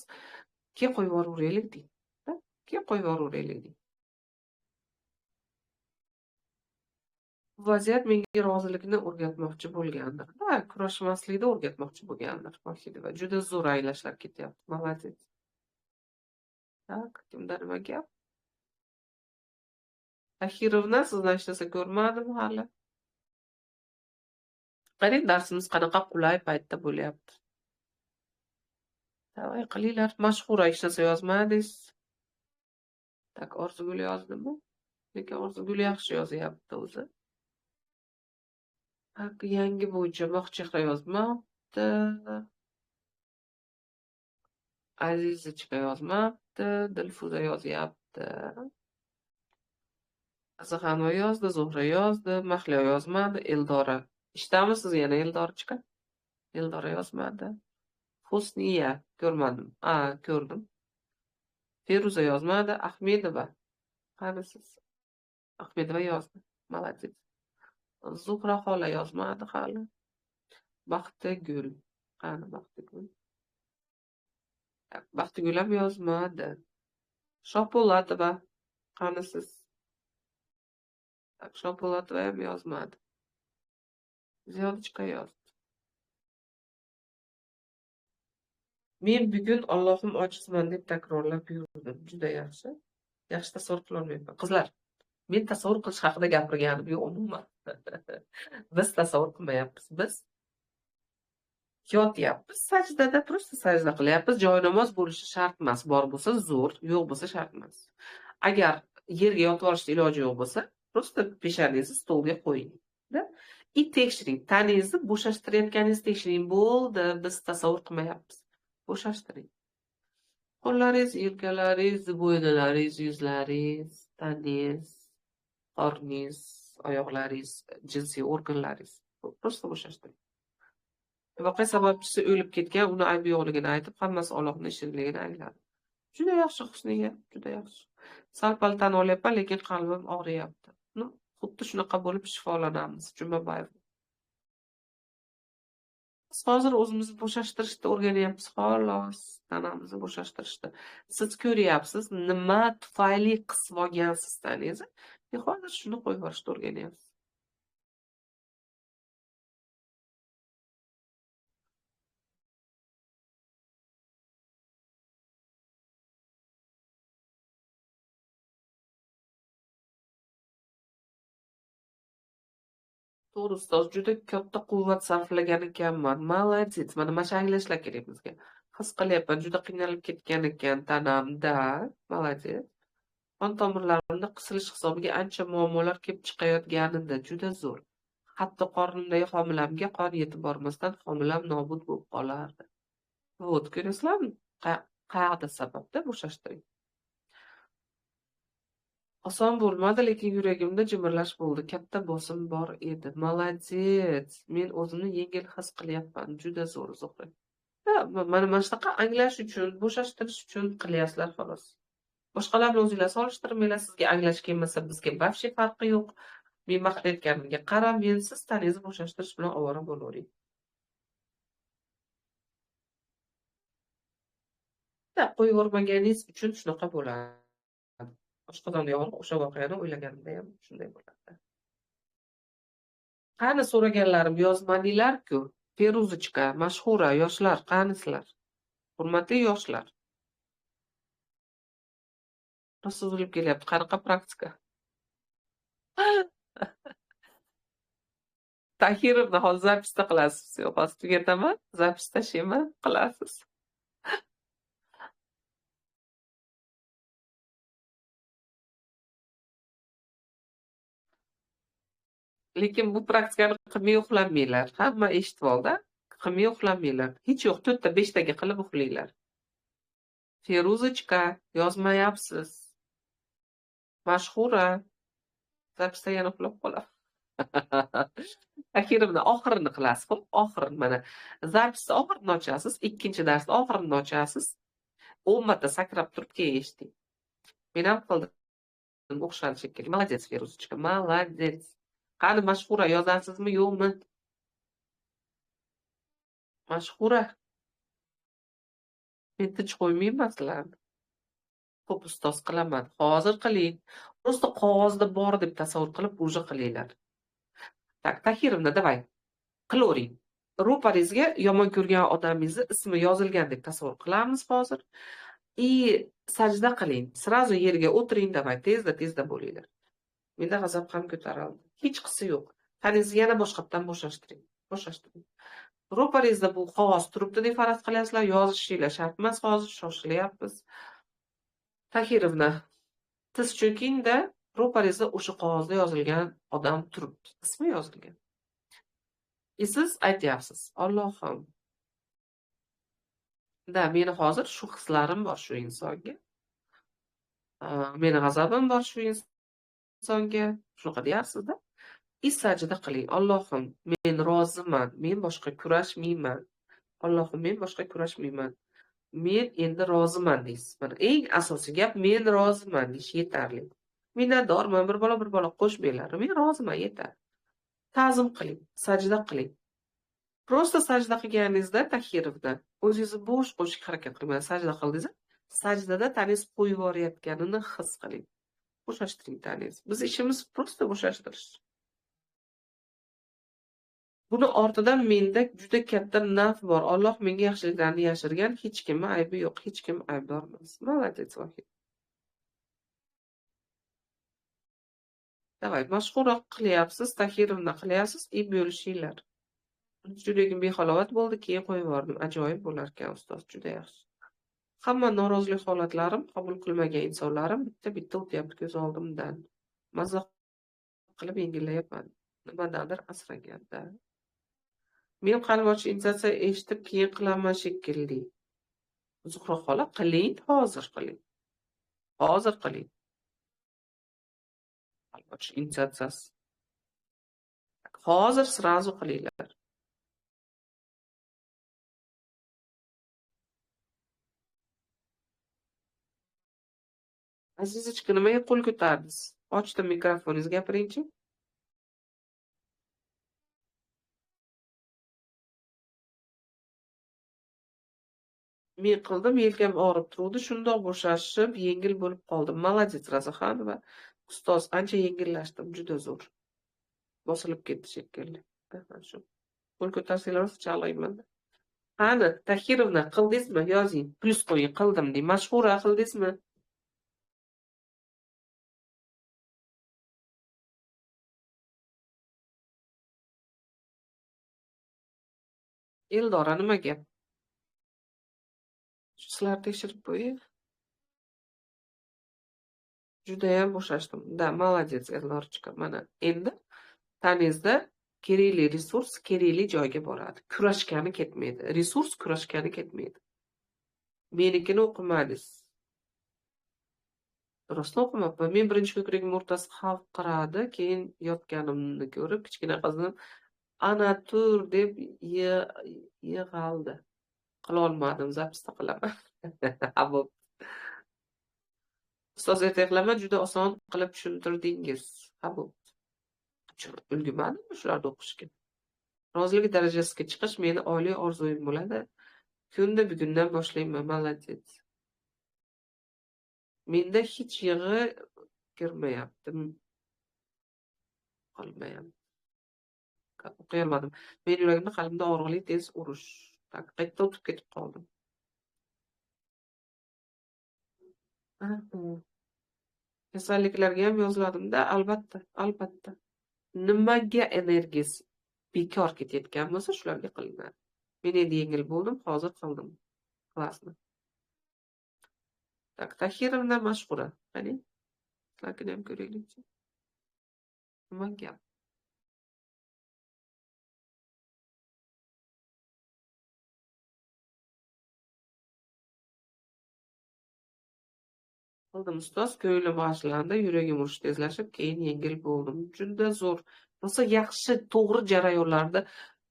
ke qo'yib yuboraveraylik deng. Ke qo'yib yuboraveraylik deng. Bu vaziyat menga rozilikni o'rgatmoqchi bo'lgandir. Da, kurashmaslikni o'rgatmoqchi bo'lgandir. Vohidova, juda zo'r anglashlar ketyapti. Молодец. Tak, kimda nima gap? Tahirovna, sizdan hech narsa ko'rmadim hali. Qarang, darsimiz qanaqa qulay paytda bo'lyapti. Davay qilinglar. Mashhura hech narsa yozmadingiz. Tak, Orzugul yozdimi? Lekin Orzugul yaxshi yozyapti o'zi. Tak, yangi bo'yicha Moqchehra yozmabdi. Azizichka yozmabdi, Dilfuza yozyapti. Azixanova yozdi, Zuhra yozdi, Mahliyo yozmadi, Eldora. Ishdamisiz yana Eldorchika? Eldora yozmadi. Husniya ko'rmadim. A, ko'rdim. Feruza yozmadi, Ahmedova. Qanisiz? Ahmedova yozdi. Молодец. Zuhra xola yozmadi hali. Baxtigul. Qani Baxtigul? Baxtigul ham yozmadi. Shopo'latova. Qanisiz? Shopo'latova ham yozmadi. Ziyodichka yozdi. Men bugun Allohim ojizman deb takrorlab yurdim. Juda yaxshi. Yaxshi tasavvur qila olmayman. Qizlar, men tasavvur qilish haqida gapirganim yo'q umuman. Biz tasavvur qilmayapmiz. Biz yotyapmiz sajdada, просто sajda qilyapmiz. Joy namoz bo'lishi shart emas. Bor bo'lsa zo'r, yo'q bo'lsa shart emas. Agar yerga yotib olishning iloji yo'q bo'lsa, просто peshanangizni stolga qo'ying, da? I tekshiring, taningizni bo'shashtirayotganingizni tekshiring. Bo'ldi, biz tasavvur qilmayapmiz. Bo'shashtiring. Qo'llaringiz, yelkalaringiz, bo'yinlaringiz, yuzlaringiz, taningiz, qorningiz, oyoqlaringiz, jinsiy organlaringiz. Просто bo'shashtiring. Voqea sababchisi o'lib ketgan, uni aybi yo'qligini aytib, hammasi Allohning ishligini angladi. Juda yaxshi, Husniya, juda yaxshi. Sal-pal tan olyapman, lekin qalbim og'riyapti. Xuddi shunaqa bo'lib shifolanamiz, Jumabayev. Biz hozir o'zimizni bo'shashtirishni o'rganyapmiz, xolos, tanamizni bo'shashtirishni. Siz ko'ryapsiz, nima tufayli qisib olgansiz tanangizni, hozir shuni qo'yib yuborishni o'rganyapsiz. To'g'ri ustoz, juda katta quvvat sarflagan ekanman. Молодец. Mana shu anglashlar kerak bizga. His qilyapman, juda qiynalib ketgan ekan tanamda. Молодец. Qon tomirlarimda qisilish hisobiga ancha muammolar kelib chiqayotganida juda zo'r. Hatto qornimdagi homilamga qon yetib bormasdan homilam nobud bo'lib qolardi. Вот, ko'rasizlarmi? Qayerda sababda bo'shashtiring. Oson bo'lmadi, lekin yuragimda jimirlash bo'ldi. Katta bosim bor edi. Молодец. Men o'zimni yengil his qilyapman. Juda zo'r, Zuhra. Mana shunaqa anglash uchun, bo'shashtirish uchun qilyapsizlar xolos. Boshqalar bilan o'zinglar solishtirmanglar. Sizga anglash kelmasa, bizga вообще farqi yo'q. Men maqtayotganimga qarab, men siz taningizni bo'shashtirish bilan ovora bo'lavering. Qo'yib yubormaganingiz uchun shunaqa bo'ladi. Oshqozonda og'riq o'sha voqeani o'ylaganimda ham shunday bo'ladi. Qani so'raganlarim yozmadinglar-ku. Feruzichka, Mashhura, yoshlar, qanisizlar? Hurmatli yoshlar. Rosa uzilib kelyapti. Qanaqa praktika? Tahirovna hozir zapisda qilasiz. Yo'q, hozir tugataman, zapis tashlayman, qilasiz. Lekin bu praktikani qilmay uxlamanglar. Hamma eshitib oldi. Qilmay uxlamanglar. Hech yo'q, 4 ta 5 taga qilib uxlanglar. Feruzichka, yozmayapsiz. Mashhura, zapisda yana uxlab qoladi. Tahirovna oxirini qilasiz, xo'p, oxirini mana zapisni oxirini ochasiz, ikkinchi darsni oxirini ochasiz. 10 marta sakrab turib keyin eshiting. Men ham qildim, o'xshadi shekilli. Молодец, Feruzichka, молодец. Qani Mashhura, yozasizmi, yo'qmi? Mashhura. Men tinch qo'ymayman sizlarni. Xo'p, ustoz qilaman. Hozir qiling. Просто qog'ozda bor deb tasavvur qilib, уже qilinglar. Tak, Tahirovna, давай. Qilavering. Ro'paringizga yomon ko'rgan odamingizni ismi yozilgan deb tasavvur qilamiz hozir. И sajda qiling. Сразу yerga o'tiring, давай, tezda tezda bo'linglar. Menda g'azab ham ko'tarildi. Hech qisi yo'q. Taningizni yana boshqatdan bo'shashtiring. Bo'shashtiring. Ro'paringizda bu qog'oz turibdi deb faraz qilyapsizlar, yozishinglar shart emas, hozir shoshilyapmiz. Tahirovna, tiz cho'kingda ro'paringizda o'sha qog'ozda yozilgan odam turibdi, ismi yozilgan. Siz aytyapsiz, Allohim. Da, meni hozir shu hislarim bor shu insonga. Meni g'azabim bor shu insonga. Shunaqa deyapsiz-da. Sajda qiling. Allohim, men roziman, men boshqa kurashmayman. Allohim, men boshqa kurashmayman. Men endi roziman deysiz. Mana eng asosiy gap, men roziman deyish yetarli. Minnatdorman, bir bola qo'shmanglar. Men roziman, yetar. Ta'zim qiling, sajda qiling. Просто sajda qilganingizda Tahirovna o'zingizni bo'sh qo'yishga harakat qiling. Sajda qildingiz, sajdada taningiz qo'yib yuborayotganini his qiling. Bo'shashtiring taningizni. Biz ishimiz просто bo'shashtirish. Buni ortidan menda juda katta naf bor. Alloh menga yaxshiliklarni yashirgan, hech kimning aybi yo'q, hech kim aybdor emas. Молодец, Vohid. Давай, mashhurroq qilyapsiz, Tahirovna qilyapsiz, и bo'lishinglar. Yuragim behalovat bo'ldi, keyin qo'yib yubordim. Ajoyib bo'larkan, ustoz, juda yaxshi. Hamma norozilik holatlarim, qabul qilmagan insonlarim bitta-bitta o'tyapti ko'z oldimdan. Maza qilib yengillayapman. Nimadandir asraganda. Men qalb ochish instansiya eshitib keyin qilaman shekilli. Zuhra xola, qiling, hozir qiling. Hozir qiling. Qalb ochish instansiyasi. Hozir srazu qilinglar. Azizichka, nimaga qo'l ko'tardingiz? Ochdim mikrofoningizni, gapiringchi. Men qildim, yelkam og'rib turdi, shundoq bo'shashib, yengil bo'lib qoldim. Молодец, Razaxonova. Ustoz, ancha yengillashdim, juda zo'r. Bosilib ketdi shekilli. Shu. Qo'l ko'tarsanglar rosa chalg'iyman. Qani, Tahirovna, qildingizmi? Yozing. Plyus qo'ying, qildim deng. Mashhura, qildingizmi? Eldora, nima gap? Sizlar tekshirib qo'ying. Judayam bo'shashdim. Da, молодец, Eldorchika. Mana endi taningizda kerakli resurs kerakli joyga boradi. Kurashgani ketmaydi. Resurs kurashgani ketmaydi. Menikini o'qimadingiz. Rostdan o'qimabman. Men birinchi ko'kragim o'rtasi xalqiradi, keyin yotganimni ko'rib kichkina qizim ana tur deb yig'aldi. Qila olmadim, zapisda qilaman. Ustoz, ertaga qilaman, juda oson qilib tushuntirdingiz. Ha, bo'pti. Ulgurmadimmi shularni o'qishga? Rozilik darajasiga chiqish meni oliy orzuyim bo'ladi. Kunda bugundan boshlayman. Молодец. Menda hech yig'i Kirmayapti. Qolmayapti. O'qiy olmadim. Men yuragimda, qalbimda og'riqli tez urish. Qayerda o'tib ketib qoldim. Kasalliklarga ham yoziladimda, albatta, albatta. Nimaga energiyasi bekor ketayotgan bo'lsa, shularga qilinadi. Men endi yengil bo'ldim, hozir qildim. Klassni. Tak, Tahirovna Mashhura. Qani? Sizlarni ham ko'raylikchi. Nima gap? Qildim ustoz, ko'nglim g'ashlandi, yuragim urishi tezlashib, keyin yengil bo'ldim. Juda zo'r. Rosa yaxshi, to'g'ri jarayonlarda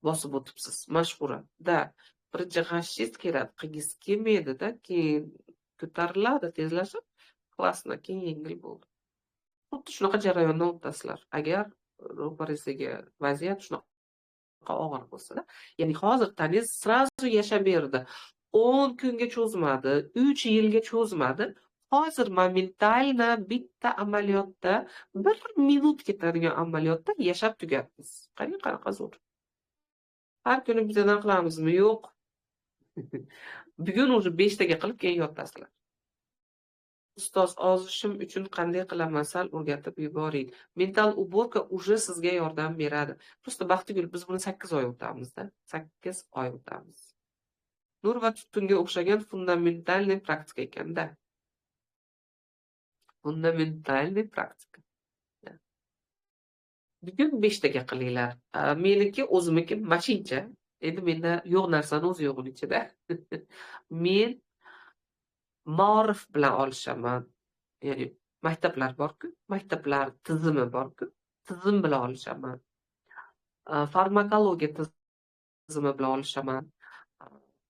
bosib o'tibsiz, Mashhura. Da, birinchi g'ashingiz keladi, qilgisi kelmaydi-da, keyin ko'tariladi, tezlashib, klassni, keyin yengil bo'ldi. Xuddi shunaqa jarayondan o'tasizlar. Agar ro'parangizdagi vaziyat shunaqa og'ir bo'lsa-da, ya'ni hozir taningiz srazu yashab berdi. 10 kunga cho'zmadi, 3 yilga cho'zmadi. Hozir momentalno bitta amaliyotda, 1 minut ketadigan amaliyotda yashab tugatdingiz. Qarang, qanaqa zo'r. Har kuni bittadan qilamizmi? Yo'q. Bugun уже 5 taga qilib keyin yotasizlar. Ustoz, ozishim uchun qanday qilaman? Sal o'rgatib yuboring. Mental uborka уже sizga yordam beradi. Просто Baxtigul, biz buni 8 oy o'tamizda. 8 oy o'tamiz. Nur va tutunga o'xshagan fundamentalniy praktika ekanda. Fundamentalniy praktika. Bugun 5 taga qilinglar. Meniki o'zimiki mashincha. Endi menda yo'q narsani o'zi yo'q ichida. Men ma'rif bilan olishaman. Ya'ni maktablar bor-ku, maktablar tizimi bor-ku, tizim bilan olishaman. Farmakologiya tizimi bilan olishaman.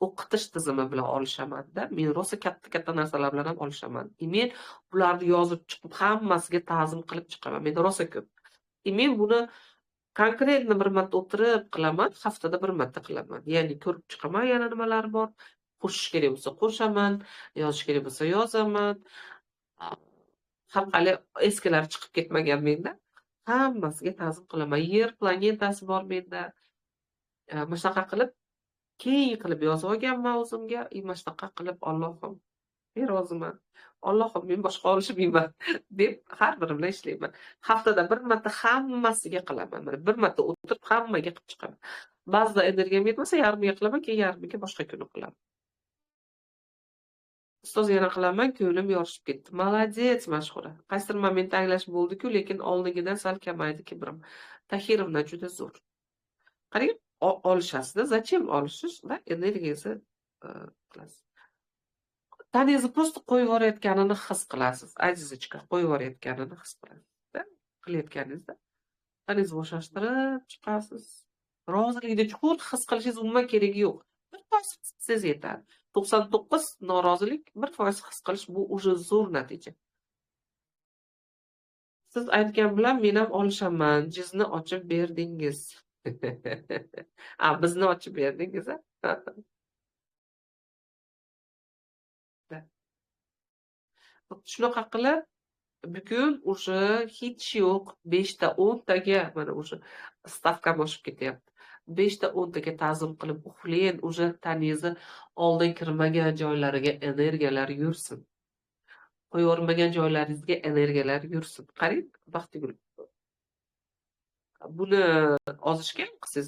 O'qitish tizimi bilan olishaman-da. Men rosa katta-katta narsalar bilan ham olishaman. Men bularni yozib chiqib, hammasiga ta'zim qilib chiqaman. Menda rosa ko'p. Men buni konkretно bir marta o'tirib qilaman, haftada bir marta qilaman. Ya'ni ko'rib chiqaman, yana nimalar bor. Qo'shish kerak bo'lsa qo'shaman, yozish kerak bo'lsa yozaman. Har hali eskilar chiqib ketmagan menda. Hammasiga ta'zim qilaman. Yer planetasi bor menda. Mana shunaqa qilib keng qilib yozib olganman o'zimga. Mana shunaqa qilib Allohim, men roziman. Allohim, men boshqa olishmayman deb har biri bilan ishlayman. Haftada bir marta hammasiga qilaman. Mana bir marta o'tirib hammaga qilib chiqaman. Ba'zida energiyam yetmasa yarmiga qilaman, keyin yarmiga boshqa kuni qilaman. Ustoz, yana qilaman, ko'nglim yorishib ketdi. Молодец, Mashhura. Qaysidir momentda anglash bo'ldi-ku, lekin oldingidan sal kamaydi kibrim. Tahirovna juda zo'r. Qarang, olishasizda, zачем olishish va energiyangizni qilasiz. Tanangizni просто qo'yib yuborayotganini his qilasiz. Azizochka, qo'yib yuborayotganini his qilasiz. Qilayotganingizda tanangizni bo'shashtirib chiqasiz. Rozilikni chuqur his qilishingiz umuman keragi yo'q. 1% his yetadi. 99 norozilik, 1% his qilish bu уже zo'r natija. Siz aytgan bilan men ham olishaman. Jizni ochib berdingiz. Bizni ochib berdingiz, a? Shunaqa qilib bugun уже hech yo'q 5 ta 10 taga mana уже stavkam oshib ketyapti. 5 ta 10 taga ta'zim qilib uxlang, уже taningizni oldin kirmagan joylariga energiyalar yursin. Qo'yavermagan joylaringizga energiyalar yursin. Qarang, Baxtigul. Buni ozishga qilsangiz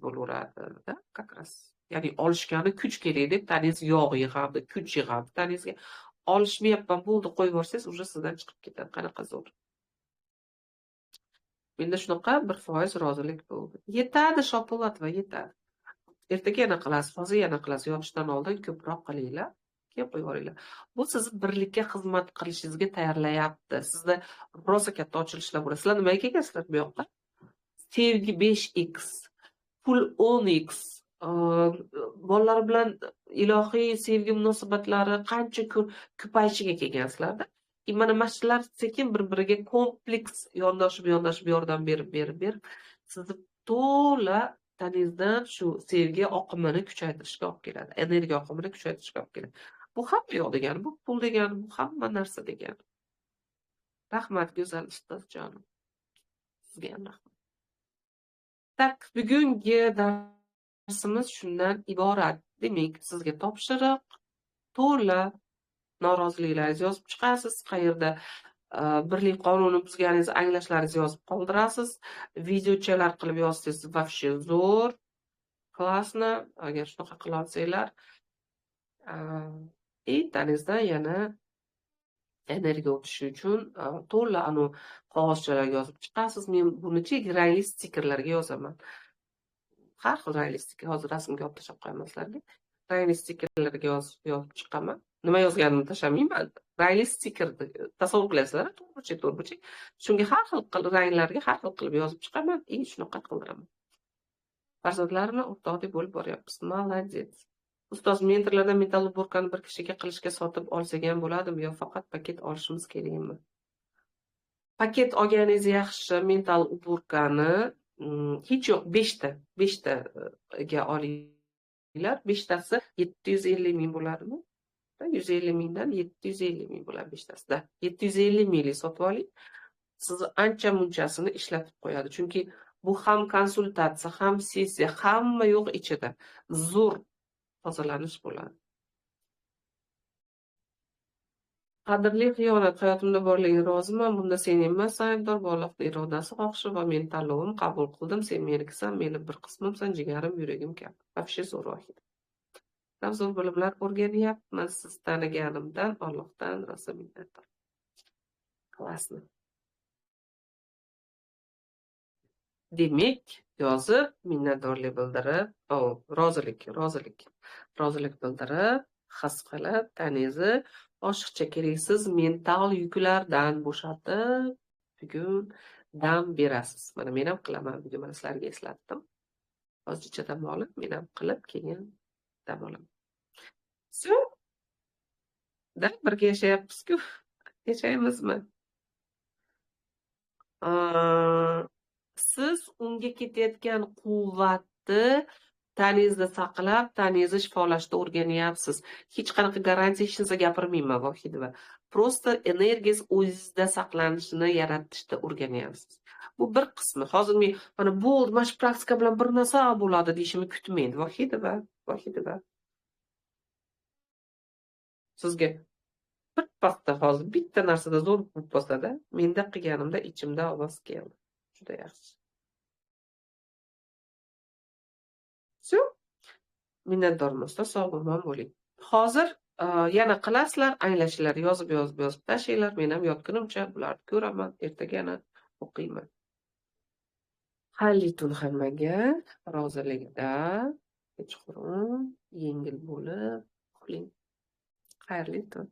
bo'laveradi-da, как раз. Ya'ni olishgani kuch kerak deb taningiz yog' yig'adi, kuch yig'adi taningizga. Olishmayapman, bo'ldi, qo'yib yuborsangiz, уже sizdan chiqib ketadi. Qanaqa zo'r. Menda shunaqa 1% rozilik bo'ldi. Yetadi, Shopolatova, yetadi. Ertaga yana qilasiz, hozir yana qilasiz. Yotishdan oldin ko'proq qilinglar, keyin qo'yib yuboringlar. Bu sizni birlikka xizmat qilishingizga tayyorlayapti. Sizda rosa katta ochilishlar bo'ladi. Sizlar nimaga kelgansizlar bu yoqqa? Sevgi 5x, pul 10x, bolalar bilan ilohiy sevgi munosabatlari qancha ko'payishiga kelgansizlarda. Mana mashqlar sekin bir-biriga kompleks yondoshib yordam berib sizni to'la taningizdan shu sevgi oqimini kuchaytirishga olib keladi. Energiya oqimini kuchaytirishga olib keladi. Bu hamma yo'q degani, bu pul degani, bu hamma narsa degani. Rahmat, go'zal ustozjonim. Sizga ham rahmat. Так, bugungi darsimiz shundan iborat. Demak, sizga topshiriq to'la noroziliklaringizni yozib chiqasiz, qayerda birlik qonuni buzganingizni anglashlaringizni yozib qoldirasiz. Videochalar qilib yozsangiz вообще zo'r, классно, agar shunaqa qila olsanglar. И tanangizdan yana energiya o'tishi uchun to'la anu qog'ozchalarga yozib chiqasiz. Men buni rangli stikerlarga yozaman. Har xil rangli stiker, hozir rasmga olib tashlab qo'yaman sizlarga. Rangli stikerlarga yozib chiqaman. Nima yozganimni tashlamayman. Rangli stiker tasavvur qilasizlar, to'rtburchak, to'rtburchak. Shunga har xil ranglarga har xil qilib yozib chiqaman и shunaqa qildiraman. Farzandlar bilan o'rtoqdek bo'lib boryapmiz. Молодец. Ustoz, mentorlardan mental уборка ni bir kishiga qilishga sotib olsak ham bo'ladimi yo faqat paket olishimiz kerakmi? Paket olganingiz yaxshi, mental уборка ni hech yo'q 5ta, 5taga olinglar. 5tasi 750 ming bo'ladimi? 150 mingdan 750 ming bo'ladi 5tasida. 750 minglik sotib oling. Sizni ancha munchasini ishlatib qo'yadi. Chunki bu ham konsultatsiya, ham sessiya, hamma yo'q ichida. Zo'r tozalanish bo'ladi. Qadrli xiyonat hayotimda borligini roziman. Bunda sen emas aybdor, bu Allohning irodasi, xohishi va men tanlovim, qabul qildim. Sen menikisan, meni bir qismimsan, jigarim, yuragim kabi. Вообще zo'r Vohida. Zo'r bilimlar o'rganyapmiz. Siz taniganimdan Allohdan rosa minnatdor. Классно. Demak, yozib, minnatdorlik bildirib, rozilik bildirib, his qilib, taningizni oshiqcha keraksiz mental yuklardan bo'shatib, bugun dam berasiz. Mana men ham qilaman bugun, mana sizlarga eslatdim. Hozircha dam olib, men ham qilib, keyin dam olaman. Всё. Da, birga yashayapmiz-ku. Yashaymizmi? Siz unga ketayotgan quvvatni tanangizda saqlab, tanangizni shifolashda o'rganyapsiz. Hech qanaqa garantiya, hech narsa gapirmayman, Vohidova. Просто energiyangiz o'zingizda saqlanishini yaratishda o'rganyapsiz. Bu bir qismi. Hozir men mana bo'ldi, mana shu praktika bilan bir narsa bo'ladi deyishimni kutmang, Vohidova, Vohidova. Sizga bir pasda hozir bitta narsada zo'r bo'lib qolsa-da, menda qilganimda ichimda ovoz keldi. Juda yaxshi. Всё. Minnatdorman, ustoz, sog' omon bo'ling. Hozir yana qilasizlar, anglashinglar, yozib tashlanglar. Men ham yotgunimcha bularni ko'raman, ertaga yana o'qiyman. Xayrli tun hammaga, rozilikda, kechqurun yengil bo'lib uxlang. Xayrli tun.